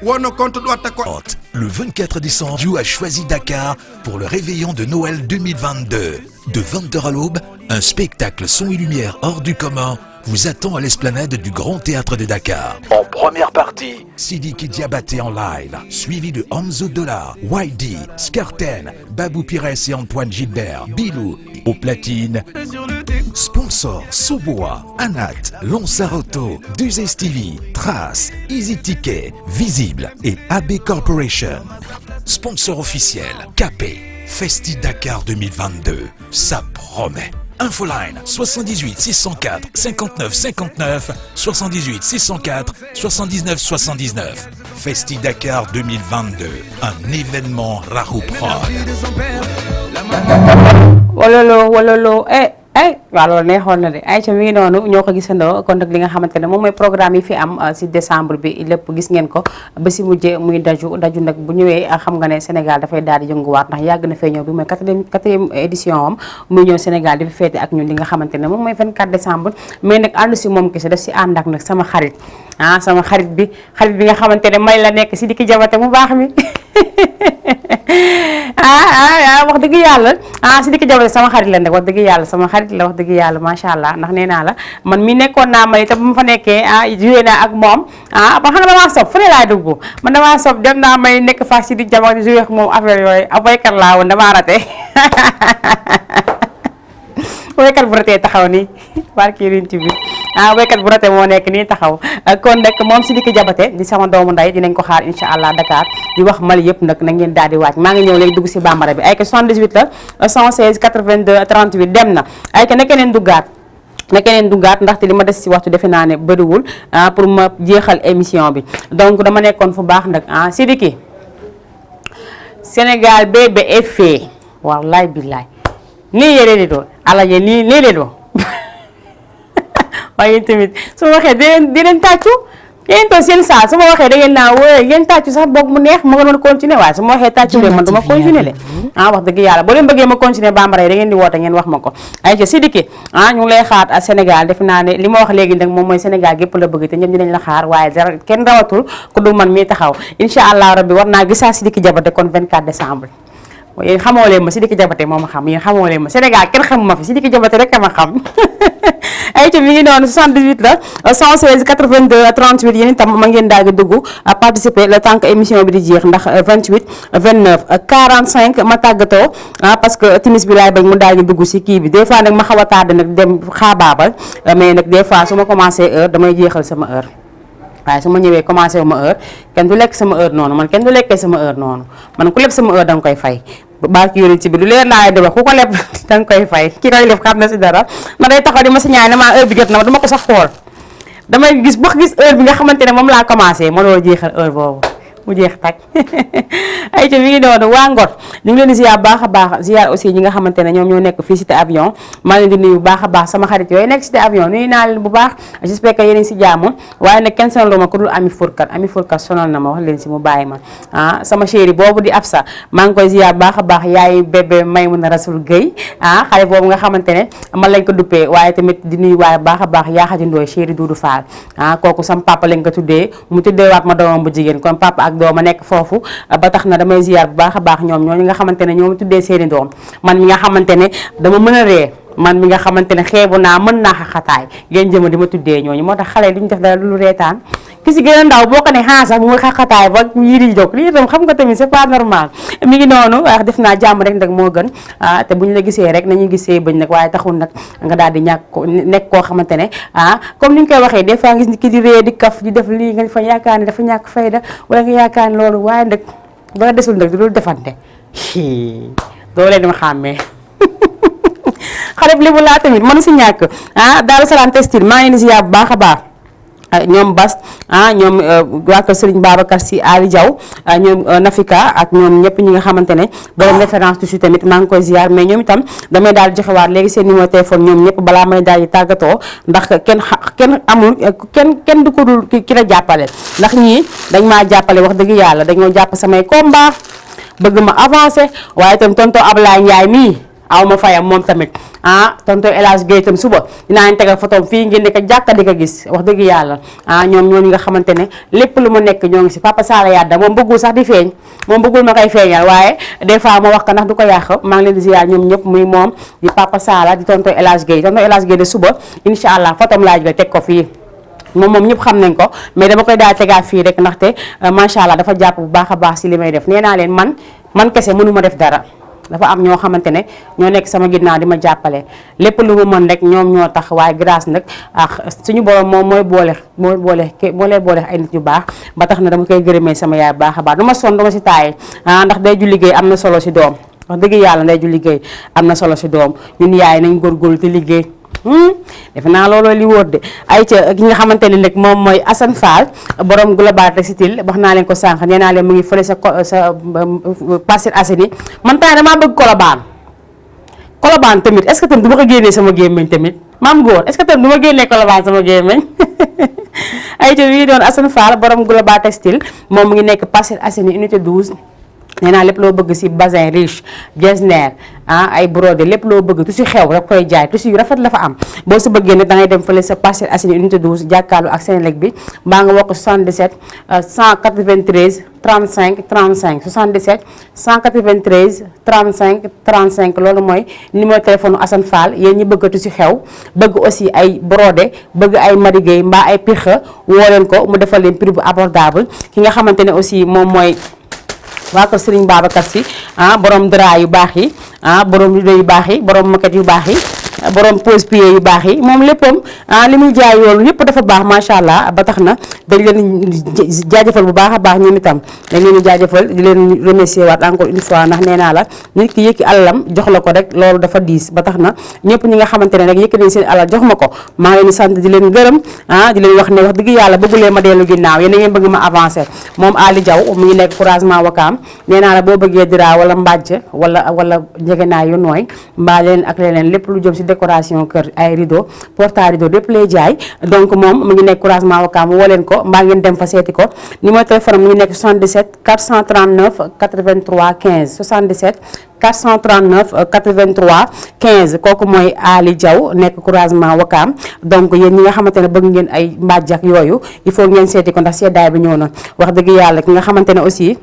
wono contre Douata ko le 24 décembre, Dieu a choisi Dakar pour le réveillon de Noël 2022. De 20h à l'aube, un spectacle son et lumière hors du commun vous attend à l'esplanade du Grand Théâtre de Dakar. En première partie, Sidiki Diabaté en live, suivi de Hamzo Dollar, YD, Skarten, Babou Pires et Antoine Gilbert, Bilou, au platine. Sponsor Soboa, Anat, Lonsaroto, Duzes TV, Trace, Easy Ticket, Visible et AB Corporation. Sponsor officiel, KP, Festi Dakar 2022. Ça promet. Infoline 78 604 59 59 78 604 79 79. Festi Dakar 2022, un événement Rahou Prod. Wololo waaw loolu neexoon na de Aïcha mi ngi noonu ñoo ko gisandoo kon nag li nga xamante ne moom mooy programme yi fi am si décembre bi lépp gis ngeen ko ba si mujjee muy daju nag bu ñëwee xam nga ne Sénégal dafay daal di yënguwaat ndax yàgg na fee ñëw bi mooy quatrième édition am muy ñëw Sénégal di fi féete ak ñun li nga xamante ne moom mooy 24 décembre mais nag ànd si moom kese daf si ànd ak nag sama xarit sama xarit bi nga xamante ne may la nekk si Sidiki Diabaté mu baax mi wax dëgg yàlla Sidiki Diabaté sama xarit la nag wax dëgg yàlla sama xarit la wax dëgg yàlla macha allah ndax nee naa la man mi nekkoon naa Mali te bu ma fa nekkee joué naa ak moom ba xam nga damaa sob fu ne laay dugg man damaa sob dem naa may nekk fa Sidiki Diabaté joué ak moom affaire yooyu ab waykat laa woon damaa raté waykat bu ratee taxaw nii barki rinti bi waykat bu ratee moo nekk nii taxaw kon nag moom Sidiki Diabaté di sama doomu nday dinañ ko xaar incha allah Dakar di wax Mali yëpp nag na ngeen daal di waaj maa ngi ñëw léegi dugg si bambara bi ay que 78 la 116 82 38 dem na ay que na keneen duggaat ndaxte li ma des si waxtu defe naa ne bëriwul pour ma jeexal émission bi donc dama nekkoon fu baax nag Sidiki Sénégal bébé est fait wallaay billaay nii yére di doon alaje nii de doon waaye tamit su ma waxee di leen tàccu yéen toog seen saa su ma waxee da ngeen naa wóoy yéen tàccu sax boog mu neex ma nga doon continuer waaye su ma waxee tàccu leen man duma continuer le wax dëgg yàlla boo leen bëggee ma continuer bambara yi da ngeen di woote ngeen wax ma ko ay ca Sidiki ñu ngi lay xaar à Sénégal def naa ne li ma wax léegi nag moom mooy Sénégal gépp la bëgg te ñoom dinañ la xaar waaye dara kenn rawatul ku du man mii taxaw incha allah rabbi war naa gisaa Sidiki Diabaté kon 24 décembre yéen xamoo leen ma Sidiki Diabaté moo ma xam yéen xamoo leen ma Sénégal kenn xamu ma fi Sidiki Diabaté rek ma xam ay ca mi ngi noonu 78 la 116 82 38 yéen itam ma ngeen daal di dugg participer le temps que émission bi di jeex ndax 28 29 45 ma tàggatoo parce que timis bi laay bañ mu daal di dugg si kii bi des fois nag ma xaw a tardé nag dem xaabaabal mais nag des fois su ma commencé heure damay jeexal sama heure waaye su ma ñëwee commencé wu ma heure kenn du lekk sama heure noonu man kenn du lekkee sama heure noonu man ku leb sama heure danga koy fay barki yonent ci bi lu leer laay de wax ku ko leb danga koy fay ki koy leb xam na si dara ma day taxaw di ma si ñaay ne maa heure bi jot na ma duma ko sax xool damay gis heure bi nga xamante ne moom laa commencé ma doon jeexal heure boobu mu jeex tag ay ca mi ngi doon waa Ngor ñu ngi leen di ziar baax a baax ziar aussi ñi nga xamante ne ñoom ñoo nekk fii cité avion maa leen di nuyu bu baax a baax sama xarit yooyu nekk cité avion nuyu naa leen bu baax j'espère que yéen si jàmm waaye nag kenn sonal ma ku dul Ami Fourkat sonal na ma wax leen si mu bàyyi ma sama chéri boobu di Afsa maa ngi koy ziar baax a baax yaay bébé Maymuna Rasul Gueye xale boobu nga xamante ne man lañ ko duppee waaye tamit di nuyu waaye baax a baax yaa xaji ndooy chéri Doudou Fall kooku sama papa lañ ko tuddee mu tuddee waat ma doomam bu jigéen kon papa ak dooma nekk foofu ba tax na damay ziar bu baax a baax ñoom ñooñu nga xamante ne ñoom tuddee seeni doom man mi nga xamante ne dama mën a ree man mi nga xamante ne xeebu naa mën naa xaxataay ngeen jëma di ma tuddee ñooñu moo tax xale duñu def dara lu reetaan ki si gën a ndaw boo ko ne sax mu xaxataay ba yii di jóg lii itam xam nga tamit c'est pas normal mi ngi noonu wax def naa jàmm rek nag moo gën te bu ñu la gisee rek nañu gisee bañ nag waaye taxul nag nga daal di nekk koo xamante ne comme ni ñu koy waxee des fois gis ni ki di ree di kaf di def lii nga fa yaakaar ne dafa ñàkk fayda wala nga yaakaar ne loolu waaye nag ba desul nag di loolu defante doo leen ma xàmmee xale bi lébu laa tamit mënu si ñàkk Daaru Salaam Textile maa ngi leen di ziar bu baax a baax ñoom Bas ñoom waa kër Serigne Babacar Sy Ali Diaw ñoom Nafika ak ñoom ñëpp ñi nga xamante ne borom référence dessus tamit maa ngi koy ziar mais ñoom itam damay daal di joxewaat léegi seen numéro téléphone ñoom ñëpp balaa may daal di tàggatoo ndax kenn amul kenn du ko dul ki la jàppale ndax ñii dañ maa jàppale wax dëgg yàlla dañoo jàpp samay combat bëgg ma avancé waaye itam tonton Ablaye Ndiaye mii aw ma fayam moom tamit tonton El Hadj Gueye itam suba dinaa leen tegal photo fii ngeen di ko jàkka di ko gis wax dëgg yàlla ñoom ñooñu nga xamante ne lépp lu mu nekk ñoo ngi si Papa Sala Yadda moom bëggul sax di feeñ moom bëggul ma koy feeñal waaye des fois ma wax ko ndax du ko yàq maa ngi leen di ziar ñoom ñëpp muy moom di Papa Sala di tonton El Hadj Gueye de suba incha allah photom laaj la teg ko fii moom ñëpp xam nañ ko mais dama koy daal tegaat fii rek ndaxte macha allah dafa jàpp bu baax a baax si li may def nee naa leen man kese mënu ma def dara dafa am ñoo xamante ne ñoo nekk sama ginnaaw di ma jàppale lépp lu mu mën rek ñoom ñoo tax waaye grâce nag suñu borom moom mooy boole ay nit yu baax ba tax na dama koy gërëmee sama yaay baax a baax du ma sonn du ma si taaye ndax day ju liggéey am na solo si doom wax dëgg yàlla day ju liggéey am na solo si doom ñun yaay nañ góorgóorlu te liggéey defe naa looloo li wóor de ay ca ki nga xamante ne nag moom mooy Assane Fall borom Global Textile wax naa leen ko sànq nee naa leen mu ngi fële sa Parcelles Assainies man tamit damaa bëgg Colobane tamit est-ce que tamit du ma ko génnee sama gémmiñ tamit maam góor est-ce que tamit du ma génnee Colobane sama gémmiñ ay ca mi ngi doon Assane Fall borom Global Textile moom mu ngi nekk Parcelles Assainies unité 12 nee naa lépp loo bëgg si bazin riche jesner ay brodé lépp loo bëgg tu si xew rek koy jaay tu si rafet la fa am boo si bëggee nag da ngay dem fële sa Parcelles Assainies unité 12 jàkkaarloo ak Senelec bi mbaa nga woo ko 77 193 35 35 77 193 35 35 loolu mooy numéro téléphone Assane Fall yéen ñi bëggatu si xew bëgg aussi ay brodé bëgg ay marigay mbaa ay pirxa woo leen ko mu defal leen prix bu abordable ki nga xamante ne aussi moom mooy waa ko Serigne Babacar Sy borom dra yu baax yi borom rido yu baax yi borom moquette yu baax yi borom pose pied yu baax yi moom léppam li muy jaay yoolu yëpp dafa baax macha allah ba tax na dañ leen jaajëfal bu baax a baax ñoom itam dañ leen jaajëfal di leen remercier waat encore une fois ndax nee naa la nit ki yëkki alalam jox la ko rek loolu dafa diis ba tax na ñëpp ñi nga xamante ne rek yëkki nañ seen alal jox ma ko maa ngi leen di sant di leen gërëm di leen wax ne wax dëgg yàlla bëggulee ma dellu ginnaaw yéen a ngeen bëgg ma avancer moom Ali Diaw mu ngi nekk couragement wakaam nee naa la boo bëggee dira wala mbàjj wala njegenaay yu nooy mbaa leen ak leneen lépp lu jëm si décoration kër ay rideau porte à rideau lépp lay jaay donc moom mu ngi nekk croisement Wakaam woo leen ko mbaa ngeen dem fa seeti ko numéro téléphone mu ngi nekk 77 439 83 15 77 439 83 15 kooku mooy Ali Diaw nekk croisement Wakaam donc yéen ñi nga xamante ne bëgg ngeen ay mbàjjak yooyu il faut ngeen seeti ko ndax seddaay bi ñëw na wax dëgg yàlla ki nga xamante ne aussi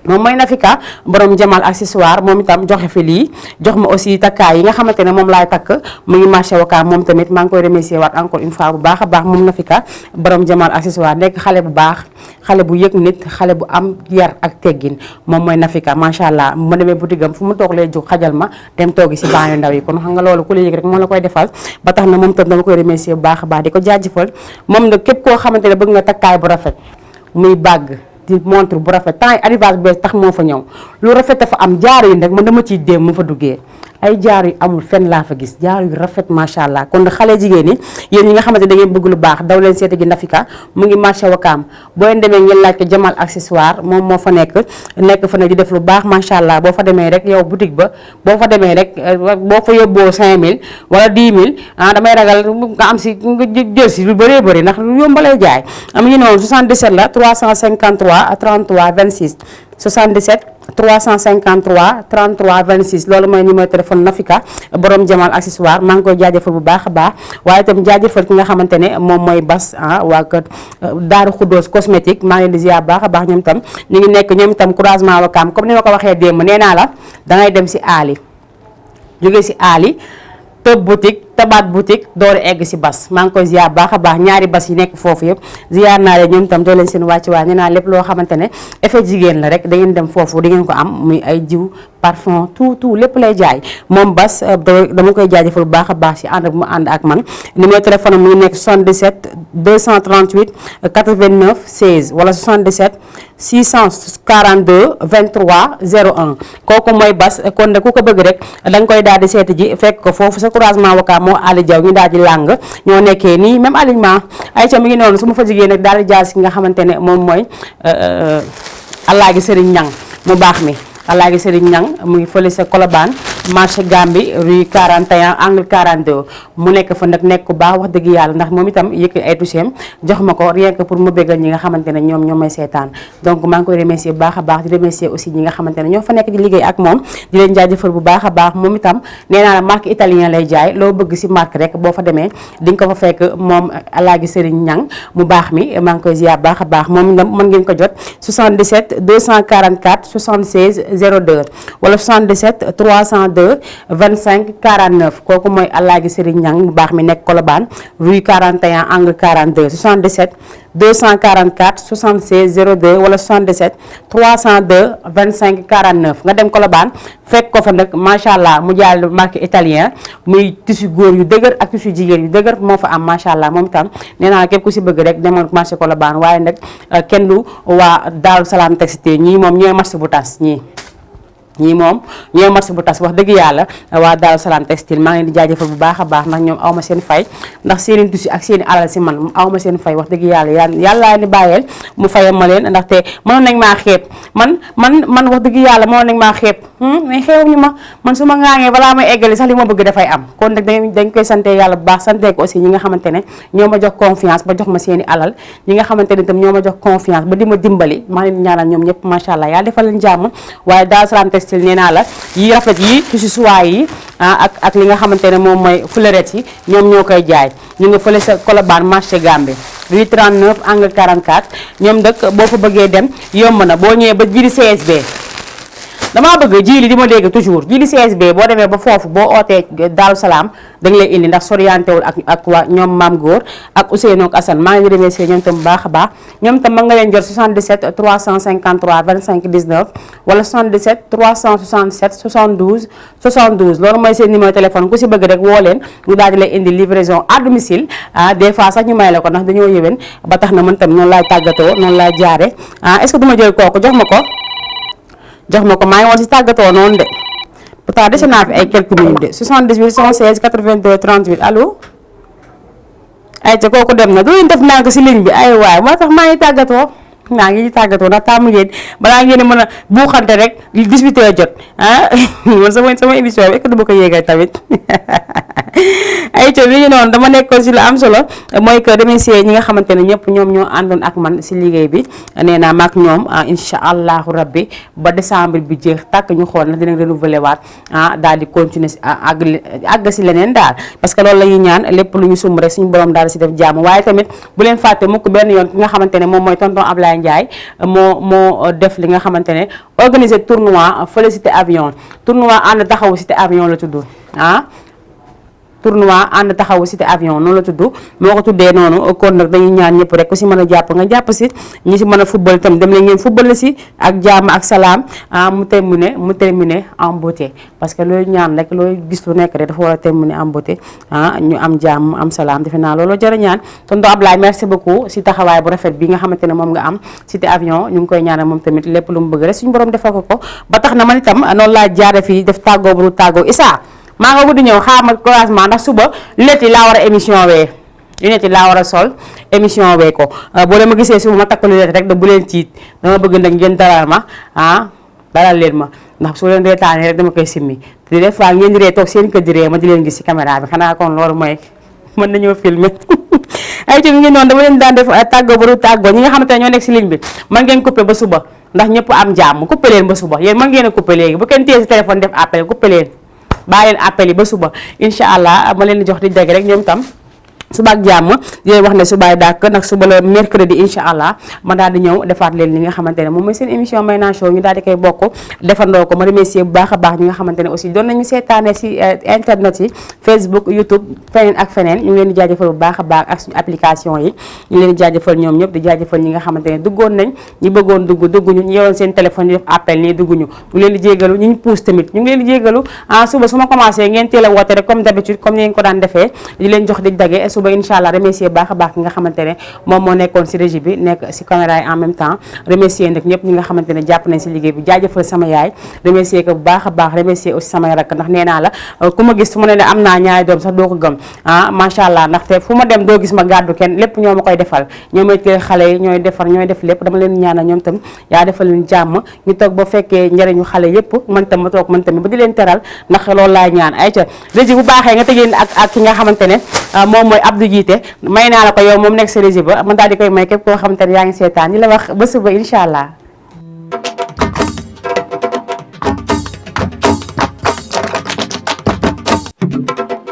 moom mooy Nafika borom Jamal accessoire moom itam joxe fi lii jox ma aussi takkaay yi nga xamante ne moom laay takk mu ngi marché Wakaam moom tamit maa ngi koy remercier waat encore une fois bu baax a baax moom Nafika borom Jamal accessoire nekk xale bu baax xale bu yëg nit xale bu am yar ak teggin moom mooy Nafika macha allah mu demee boutique am fu mu toog lay jóg xajal ma dem toogi si baañu ndaw yi kon xam nga loolu ku la yëg rek moo la koy defal ba tax na moom tam dama koy remercier bu baax a baax di ko jaajëfal moom nag képp koo xamante ne bëgg nga takkaay bu rafet muy bàgg di montre bu rafet temps yi arrivage bu bees tax moo fa ñëw lu rafet dafa am jaar yi nag man dama ciy déem mu fa duggee ay jaar yu amul fenn laa fa gis jaar yu rafet macha allah kon xale jigéen ñi yéen ñi nga xamante da ngeen bëgg lu baax daw leen seeti gi Nafika mu ngi marché Wakaam boo leen demee ngeen laaj ko Jamal accessoire moom moo fa nekk fa ne di def lu baax macha allah boo fa demee rek yow boutique ba boo fa demee rek boo fa yóbboo 5000 wala 10 000 damay ragal nga am si nga jël si lu bëree bëri ndax lu yombalay jaay am ngi noonu 77 la 353 33 26 77 353 33 26 loolu mooy numéro téléphone Nafika borom Jamal accessoire maa ngi koy jaajëfal bu baax a baax waaye itam jaajëfal ki nga xamante ne moom mooy Bas waa kër Daaru Xuddoos cosmétique maa ngi leen di ziar baax a baax ñoom itam ñu ngi nekk ñoom itam croisement Wakaam comme ni ma ko waxee démb nee naa la dangay dem si Ali jóge si Ali tëb boutique tabaat boutique door egg si Bas maa ngi koy ziar baax a baax ñaari Bas yi nekk foofu yëpp ziar naa leen ñoom itam doo leen seen wàcc waa ñu naa lépp loo xamante ne effet jigéen la rek da ngeen dem foofu di ngeen ko am muy ay jiw parfum tout lépp lay jaay moom Bas dama koy jaajëfal bu baax a baax si ànd bu mu ànd ak man numéro téléphone mu ngi nekk 77 238 89 16 wala 77 642 23 01 kooku mooy Bas kon nag ku ko bëgg rek da nga koy daal di seeti ji fekk ko foofu sa croisement Wakaam moo Ali Diaw ñu daal di làng ñoo nekkee nii même alignement ay ca mi ngi noonu su ma fa jigéen nag daal di jaar si nga xamante ne moom mooy Alaaji Sëriñ Ñang mu baax mi Alaaji Sëriñ Ñang mu ngi fële sa Colobane marché Gambie rue 41 angle 42 mu nekk fa nag nekk ku baax wax dëgg yàlla ndax moom itam yëkk ay toucheem jox ma ko rien que pour ma béggal ñi nga xamante ne ñoom ñoo may seetaan donc maa ngi koy remercier bu baax a baax di remercier aussi ñi nga xamante ne ñoo fa nekk di liggéey ak moom di leen jaajëfal bu baax a baax moom itam nee naa la marque italien lay jaay loo bëgg si marque rek boo fa demee di nga ko fa fekk moom Alaaji Sëriñ Ñang mu baax mi maa ngi koy ziar baax a baax moom itam mën ngeen ko jot 77 244 76 02 wala 77 302 25 49 kooku mooy Alaaji Sëriñ Ñang mu baax mi nekk Colobane rue 41 angle 42 77 244 76 02 wala 77 302 25 49 nga dem Colobane fekk ko fa nag macha allah mu jaay marque italien muy tissu góor yu dëgër ak tissu jigéen yu dëgër moo fa am macha allah moom itam nee naa képp ku si bëgg rek demoon marché Colobane waaye nag kenn du waa Daaru Salaam textile ñii moom ñooy marché bu tas ñii moom ñooy marché bu tas wax dëgg yàlla waa Daaru Salaam textile maa ngi leen di jaajëfal bu baax a baax ndax ñoom awma seen fay ndax seeni tissu ak seeni alal si man awma seen fay wax dëgg yàlla yàllaa ni bàyyeel mu fayal ma leen ndaxte mënoon nañ maa xeeb man wax dëgg yàlla mënoon nañ maa xeeb mais xeewuñu ma man su ma ngaangee balaa may eggali sax li ma bëgg dafay am kon nag dañ koy sante yàlla bu baax sante ko aussi ñi nga xamante ne ñoo ma jox confiance ba jox ma seeni alal ñi nga xamante ne tam ñoo ma jox confiance ba di ma dimbali maa leen ñaanal ñoom ñëpp macha allah yàlla defal leen jàmm waaye Daaru Salaam textile nee naa la yi rafet yi tissu soie yi ak li nga xamante ne moom mooy fleurettes yi ñoom ñoo koy jaay ñu nga fële sa Colobane marché Gambie rue 39 angle 44 ñoom dëkk boo fa bëggee dem yomb na boo ñëwee ba jiri CSB damaa bëgg jili di ma dégg toujours jili CSB boo demee ba foofu boo ootee Daaru Salaam dañ lay indi ndax soriantewul ak waa ñoom Maam Góor ak Ousseynou ak Assane maa ngi remercier ñoom tam bu baax a baax ñoom tam ma nga leen jot 77 353 25 19 wala 77 367 72 72 loolu mooy seen numéro téléphone ku si bëgg rek woo leen ñu daal di lay indi livraison à domicile des fois sax ñu may la ko ndax dañoo yëwén ba tax na man tam noonu laay tàggatoo noonu laay jaare est-ce que duma jël kooku jox ma ko maa ngi woon si tàggatoo noonu de pourtant dese naa fi ay quelques minutes de 78 116 82 38 allo ay ca kooku dem na du leen def naa ko si ligne bi ay waay moo tax maa ngi tàggatoo maa ngi tàggatoo ndax tàmm ngeen balaa ngeen mën a buuxante rek 18h jot man sama émission bi est-ce que du ma ko yéegal tamit ay co bi ñu noonu dama nekkoon si lu am solo mooy que remercier ñi nga xamante ne ñëpp ñoom ñoo àndoon ak man si liggéey bi nee naa maak ñoom incha allahu rabbi ba décembre bi jeex tàkk ñu xool na dinañ renouveler waat daal di continuer si àgg si leneen daal parce que loolu la ñuy ñaan lépp lu ñu sumb rek suñu borom daal si def jàmm waaye tamit bu leen fàtte mukk benn yoon ki nga xamante ne moom mooy tonton Ablaye Ndiaye moo def li nga xamante ne organiser tournoi fële cité avion tournoi ànd taxawu cité avion la tudd tournoi ànd taxawu cité avion noonu la tudd moo ko tuddee noonu kon nag dañuy ñaan ñëpp rek ku si mën a jàpp nga jàpp si ñi si mën a football itam dem leen ngeen football si ak jàmm ak salaam mu terminer en beauté parce que looy ñaan rek looy gis lu nekk rek dafa war a terminer en beauté ñu am jàmm am salaam defe naa loolu jar a ñaan tonton Ablaye merci beaucoup si taxawaay bu rafet bi nga xamante ne moom nga am cité avion ñu ngi koy ñaanal moom tamit lépp lu mu bëgg rek suñu borom defal ko ba tax na man itam noonu laa jaare fii def tàggoo bu tàggoo Issa maa nga wut di ñëw xaaral commencement ndax suba lunette yi laa war a émission wee lunette yi laa war a sol émission wee ko boo leen ma gisee suba ma takk lunette rek da bu leen tiit dama bëgg nag ngeen dalal ma dalal leen ma ndax su leen reetaanee rek dama koy simmi te des fois ngeen di ree toog seen kër di ree ma di leen gis ci caméra bi xanaa kon loolu mooy mën nañoo filmer ay ci mi ngi noonu dama leen daan def tàggoo ba du tàggoo ñi nga xamante ne ñoo nekk si ligne bi man ngeen coupé ba suba ndax ñëpp am jàmm coupé leen ba suba yéen mën ngeen a coupé léegi bu kenn téye si téléphone def appel coupé leen bàyyi leen appel yi ba suba incha allah ma leen di jox di dégg rek ñoom tam suba ak jàmm di leen wax ne subaay dàkk nag suba la mercredi incha allah ma daal di ñëw defaat leen li nga xamante ne moom mooy seen émission Mayna Show ñu daal di koy bokk defandoo ko ma remercier bu baax a baax ñi nga xamante ne aussi doon nañu seetaane si internet yi Facebook YouTube feneen ak feneen ñu ngi leen di jaajëfal bu baax a baax ak suñu application yi ñu leen di jaajëfal ñoom ñëpp di jaajëfal ñi nga xamante ne duggoon nañ ñi bëggoon dugguñu ñu yoroon seen téléphone yi def appel nii dugguñu ñu leen di jégalu ñu pousse tamit ñu ngi leen di jégalu suba su ma commencé ngeen teel a woote rek comme d'habitude comme ni ngeen ko daan defee di leen jox di dage suba incha allah remercier baax a baax ki nga xamante ne moom moo nekkoon si régie bi nekk si caméra yi en même temps remercier nag ñëpp ñi nga xamante ne jàpp nañ si liggéey bi jaajëfal sama yaay remercier ko bu baax a baax remercier aussi samay rakk ndax nee naa la ku ma gis fu mu ne am naa ñaari doom sax doo ko gëm macha allah ndaxte fu ma dem doo gis ma gàddu kenn lépp ñoo ma koy defal ñoo may teel xale yi ñooy defar ñooy def lépp dama leen ñaanal ñoom tam yaa defal leen jàmm ñu toog ba fekkee njëriñu xale yëpp man tam ma toog man tamit ba di leen teral ndax loolu laay ñaan ay ca régie bu baaxee nga tëjee ak ki nga xamante ne moom mooy Abdou Jiite may naa la ko yow moom nekk sa régie ba man daal di koy may képp koo xamante ne yaa ngi seetaan ñi la wax ba suba incha allah